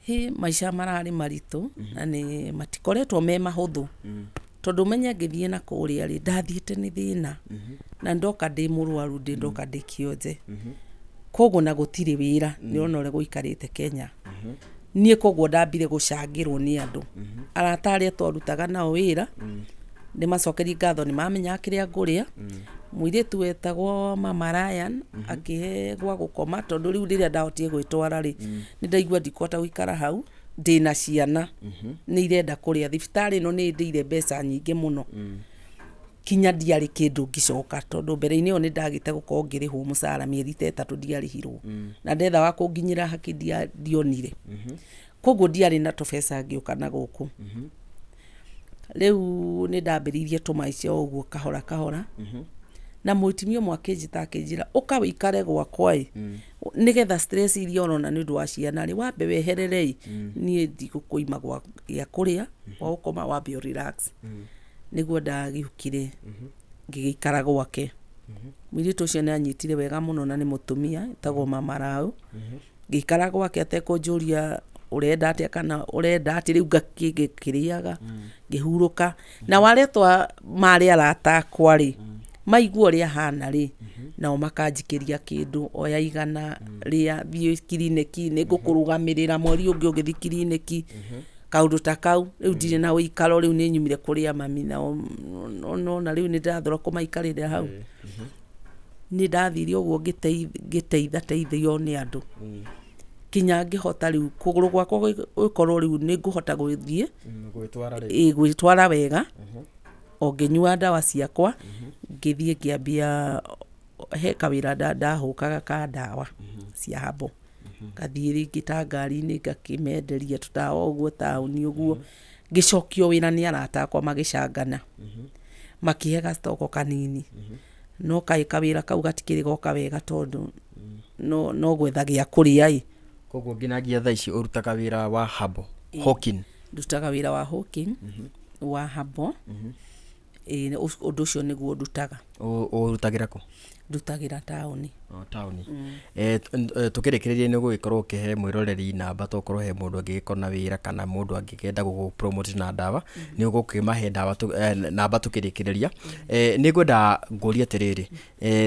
Hĩ, maica mararĩ maritũ, na nĩ matikoretwo me mahũthũ. Tondũ ũmenye ngĩthiĩ na kũrĩa rĩ, ndathiĩte nĩ thĩna. Na ndoka ndĩ mũrwaru, ndĩ ndoka ndĩ kĩonje. Koguo na gũtirĩ wĩra, nĩ ũrona ũrĩa gũikarĩte Kenya. Niĩ koguo ndambire gũcangĩrwo nĩ andũ. Arata arĩa twarutaga nao wĩra, ndĩmacokerie ngatho nĩ mamenyaga kĩrĩa ngũrĩa. Mũirĩtu wetagwo Mama Ryan, akĩhe gwa gũkoma, tondũ rĩu rĩrĩa ndahotire gwĩtwara rĩ, nĩ ndaigua ndikũhota gũikara hau, ndĩna ciana, nĩ irenda kũrĩa. Thibitarĩ ĩno nĩ ĩndĩire mbeca nyingĩ mũno. Kinya ndiarĩ kĩndũ ngĩcoka, tondũ mbere-inĩ ĩyo nĩ ndagĩte gũkorwo ngĩrĩhwo mũcara mĩeri ta ĩtatũ ndiarĩhirwo. Na ndetha wa kũnginyĩra haki ndionire. Koguo ndiarĩ na tũbeca ngĩũka na gũkũ. Rĩu nĩ ndambĩrĩirie tũmaica o ũguo kahora kahora. Na mũtumia ũmwe akĩnjĩta akĩnjĩra, ũka wĩikare gwakwa ĩ, nĩgetha stress iria ũrona nĩ ũndũ wa ciana rĩ, wambe weherere ĩ, niĩ ndigũkũima gĩa kũrĩa, gwa gũkoma, wambe ũ relax. Nĩguo ndagĩũkire, ngĩgĩikara gwake. Mũirĩtu ũcio nĩ anyitire wega mũno na nĩ mũtumia, etagwo Mama Rau. Ngĩikara gwake atekũnjũria ũrenda atĩa kana ũrenda atĩa, rĩu ngakĩrĩaga, ngĩhurũka. Na arĩa marĩ arata akwa rĩ, maigua ũrĩa hana rĩ, nao makanjikĩria kĩndũ, oya igana rĩa thiĩ kiriniki, nĩ ngũkũrũgamĩrĩra mweri ũngĩ ũgĩthiĩ kiriniki, kaũndũ ta kau. Rĩu ndirĩ na ũikaro, rĩu nĩ nyumire kũrĩa mami nao, nona rĩu nĩ ndĩrathũra kũmaikarĩra hau. Nĩ ndathire ũguo ngĩteithateithio nĩ andũ. Kinya ngĩhota rĩu kũgũrũ gwakwa gũkorwo rĩu nĩ ngũhota gũthiĩ, Gwĩtwara rĩ. Ĩ, gwĩtwara wega, o ngĩnyua ndawa ciakwa, ngĩthiĩ ngĩambia he kawĩra ndahũkaga ka ndawa cia herbal. Ngathiĩ rĩngĩ ta ngari-inĩ ngakĩmenderia tũtawa ũguo taũni ũguo. Ngĩcokio wĩra nĩ arata akwa magĩcangana, makĩhe gacitoko kanini. No kaĩ kawĩra kau gatikĩrĩ goka wega tondũ no gwetha gĩa kũrĩa ĩ. Koguo nginyagia thaa ici ũrutaga wĩra wa habo hawking? Ndutaga wĩra wa hawking, wa habo. Ĩĩ, ũndũ ũcio nĩguo ndutaga. Ũrutagĩra kũ? Ndutagĩra taũni. O taũni. Tũkĩrĩkĩrĩria nĩ ũgũgĩkorwo ũkĩhe mwĩroreri namba, tokorwo he mũndũ angĩgĩkorwo na wĩra kana mũndũ angĩkĩenda gũgũ promote na ndawa, nĩ ũgũkĩmahe ndawa namba tũkĩrĩkĩrĩria. Nĩ ngwenda ngũrie atĩrĩrĩ,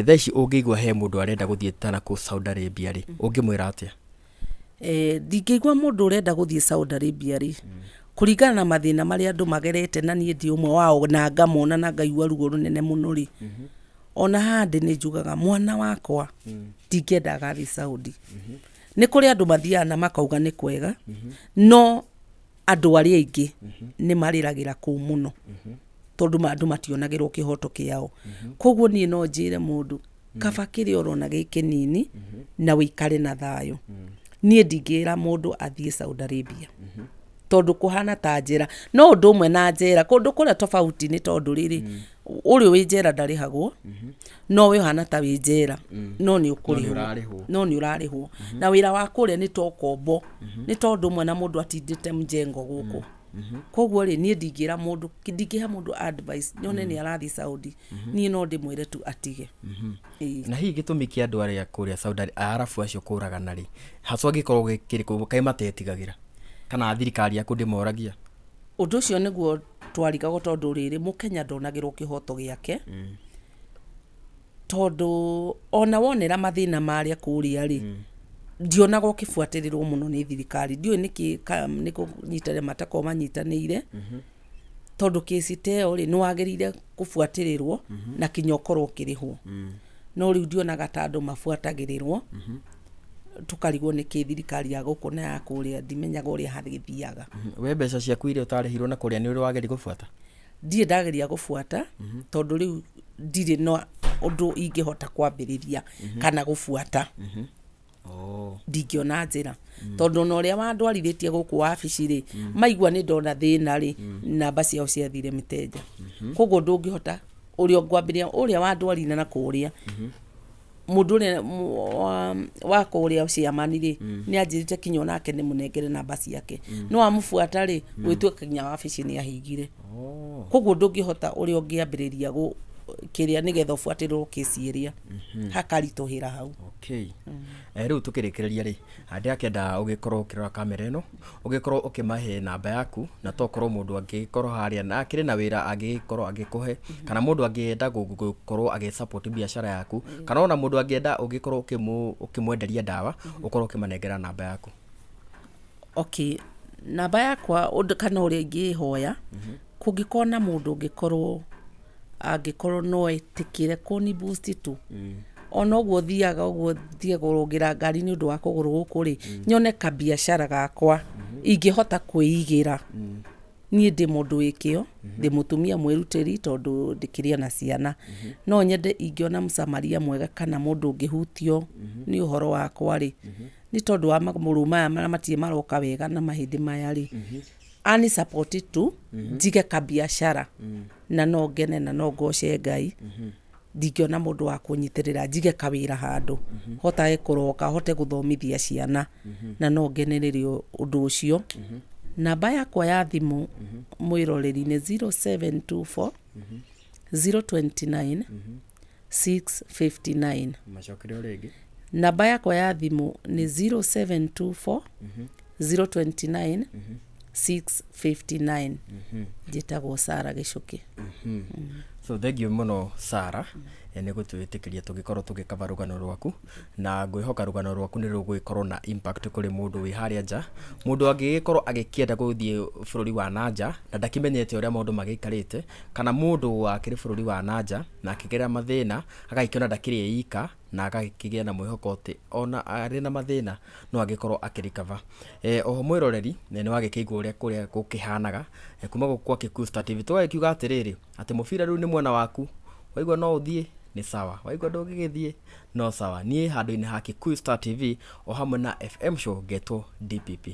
thaa ici ũngĩigua he mũndũ arenda gũthiĩ ta nakũu Saudi Arabia rĩ, ũngĩmwĩra atĩa? Ndingĩigua mũndũ ũrenda gũthiĩ Saudi Arabia rĩ, kũringana na mathĩna marĩa andũ magerete, na niĩ ndĩ ũmwe wao na ngamona na ngaigua ruo rũnene mũno rĩ, ona haha ndĩ nĩ njugaga mwana wakwa ndingĩenda agathiĩ Saudi. Nĩ kũrĩ andũ mathiaga na makauga nĩ kwega, no andũ arĩa aingĩ nĩ marĩragĩra kũu mũno, tondũ andũ mationagĩrwo kĩhoto kĩao. Koguo niĩ no njĩre mũndũ, kaba kĩrĩa ũrona gĩ kĩnini na ũikare na thayũ. Niĩ ndingĩra mũndũ athiĩ Saudi Arabia, tondũ kũhana ta njera. No ũndũ ũmwe na njera, kũndũ kũrĩa tofauti nĩ tondũ rĩrĩ, ũrĩa wĩ njera ndarĩhagwo, no we ũhana ta wĩ njera, no nĩ ũkũrĩhwo. Ũrarĩhwo. No nĩ ũrarĩhwo. Na wĩra wa kũrĩa nĩ ta ũkombo, nĩ tondũ ũmwe na mũndũ atindĩte mjengo gũkũ. Koguo rĩ, niĩ ndingĩra mũndũ, ndingĩhe mũndũ advice nyone nĩ arathiĩ Saudi, niĩ no ndĩmwĩre tu atige. Ĩĩ. Na hihi gĩtũmi kĩa andũ arĩa kũrĩa Saudi Arabu acio kũragana rĩ, haswa gĩkoragwo kĩrĩkũ? Kaĩ matetigagĩra kana thirikari ya kũu ndĩmoragia? Ũndũ ũcio nĩguo twarigagwo, tondũ rĩrĩ, mũkenya ndonagĩrwo kĩhoto gĩake, tondũ ona wonera mathĩna marĩa kũrĩa rĩ, ndionaga ũkĩbuatĩrĩrwo mũno nĩ thirikari. Ndiũĩ nĩkĩ nĩ kũnyitanĩra matakoragwo manyitanĩire, tondũ kĩci ta ĩyo rĩ, nĩ wagĩrĩire kũbuatĩrĩrwo na kinya ũkorwo ũkĩrĩhwo. No rĩu ndionaga ta andũ mabuatagĩrĩrwo, tũkarigwo nĩkĩ thirikari ya gũkũ na ya kũrĩa, ndimenyaga ũrĩa hagĩthiaga. We mbeca ciaku iria ũtarĩhirwo na kũrĩa nĩ ũrĩ wageria gũbuata? Ndirĩ ndageria gũbuata, tondũ rĩu ndirĩ na ũndũ ingĩhota kwambĩrĩria kana gũbuata. Ndingĩona njĩra, tondũ ona ũrĩa wandwarithĩtie gũkũ wabici rĩ, maigua nĩ ndona thĩna rĩ, namba ciao ciathire mĩtenja. Koguo ndũngĩhota ũrĩa ngwambĩrĩria ũrĩa wandwarire na kũrĩa, mũndũ ũrĩa wa kũrĩa ciamani rĩ, nĩ anjĩrĩte kinya onake nĩ mũnengere namba ciake, no amũbuata rĩ, gwĩtuĩka kinya wabici nĩ ahingire. Koguo ndũngĩhota ũrĩa ũngĩambĩrĩria kĩrĩa nĩgetha ũbuatĩrĩrwo kĩci ĩrĩa, hakaritũhĩra hau. Okay. Rĩu tũkĩrĩkĩrĩria rĩ, ndĩrakĩenda ũgĩkorwo ũkĩrora kamera ĩno, ũgĩkorwo ũkĩmahe namba yaku, na tokorwo mũndũ angĩgĩkorwo harĩa na akĩrĩ na wĩra angĩgĩkorwo agĩkũhe, kana mũndũ angĩenda gũkorwo agĩ support biacara yaku, kana ona mũndũ angĩenda ũgĩkorwo ũkĩmwenderia ndawa, ũkorwo ũkĩmanengera namba yaku. Okay, namba yakwa ũndũ kana ũrĩa ingĩhoya, kũngĩkorwo na mũndũ ũngĩkorwo angĩkorwo no etĩkĩre kũni boost tu, ona ũguo thiaga ũguo thiĩ kũrũngĩra ngari nĩ ũndũ wa kũgũrũ gũkũ rĩ, nyone kabiacara gakwa ingĩhota kwĩigĩra. Niĩ ndĩ mũndũ wĩ kĩo, ndĩ mũtumia mwĩrutĩri, tondũ ndĩkĩrĩ ona ciana. No nyende ingĩona mũsamaria mwega kana mũndũ ũngĩhutio nĩ ũhoro wakwa rĩ, nĩ tondũ wa magũrũ maya marĩa matirĩ maroka wega na mahĩndĩ maya rĩ, ani support tu, njige kabiacara na no ngene na no ngoce Ngai. Ndingĩona mũndũ wa kũnyitĩrĩra njige kawĩra handũ hotage kũroka, hote gũthomithia ciana, na no ngenerere ũndũ ũcio. Namba yakwa ya thimũ mwĩroreri nĩ 0724 029 659. Macokere o rĩngĩ. Namba yakwa ya thimũ nĩ 0724 029 659. Njĩtagwo Sara Gĩcũkĩ. So thank you mũno Sara, nĩ gũtwĩtĩkĩria tũgĩkorwo tũgĩkaba rũgano rwaku, na ngwĩhoka rũgano rwaku nĩ rũgũgĩkorwo na impact kũrĩ mũndũ wĩ harĩa nja, mũndũ angĩgĩkorwo agĩkĩenda gũthiĩ bũrũri wa na nja na ndakĩmenyete ũrĩa maũndũ magĩikarĩte, kana mũndũ wakĩrĩ bũrũri wa na nja na akĩgerera mathĩna agagĩkĩona ndakĩrĩ e ika, na agagĩkĩgĩa na mwĩhoko atĩ ona arĩ na mathĩna no angĩkorwo akĩrikava. Oho mwĩroreri nĩ wagĩkĩigua ũrĩa kũrĩa gũkĩhanaga, kuma gũkũ kwa Kikuyu Star TV tũgagĩkiuga atĩrĩrĩ, atĩ mũbira rĩu nĩ mwena waku, waigua no ũthiĩ Nĩ sawa, waigua ndũngĩgĩthiĩ no sawa. Niĩ handũ-inĩ ha Kikuyu Star TV o hamwe na FM Show ngetwo DPP.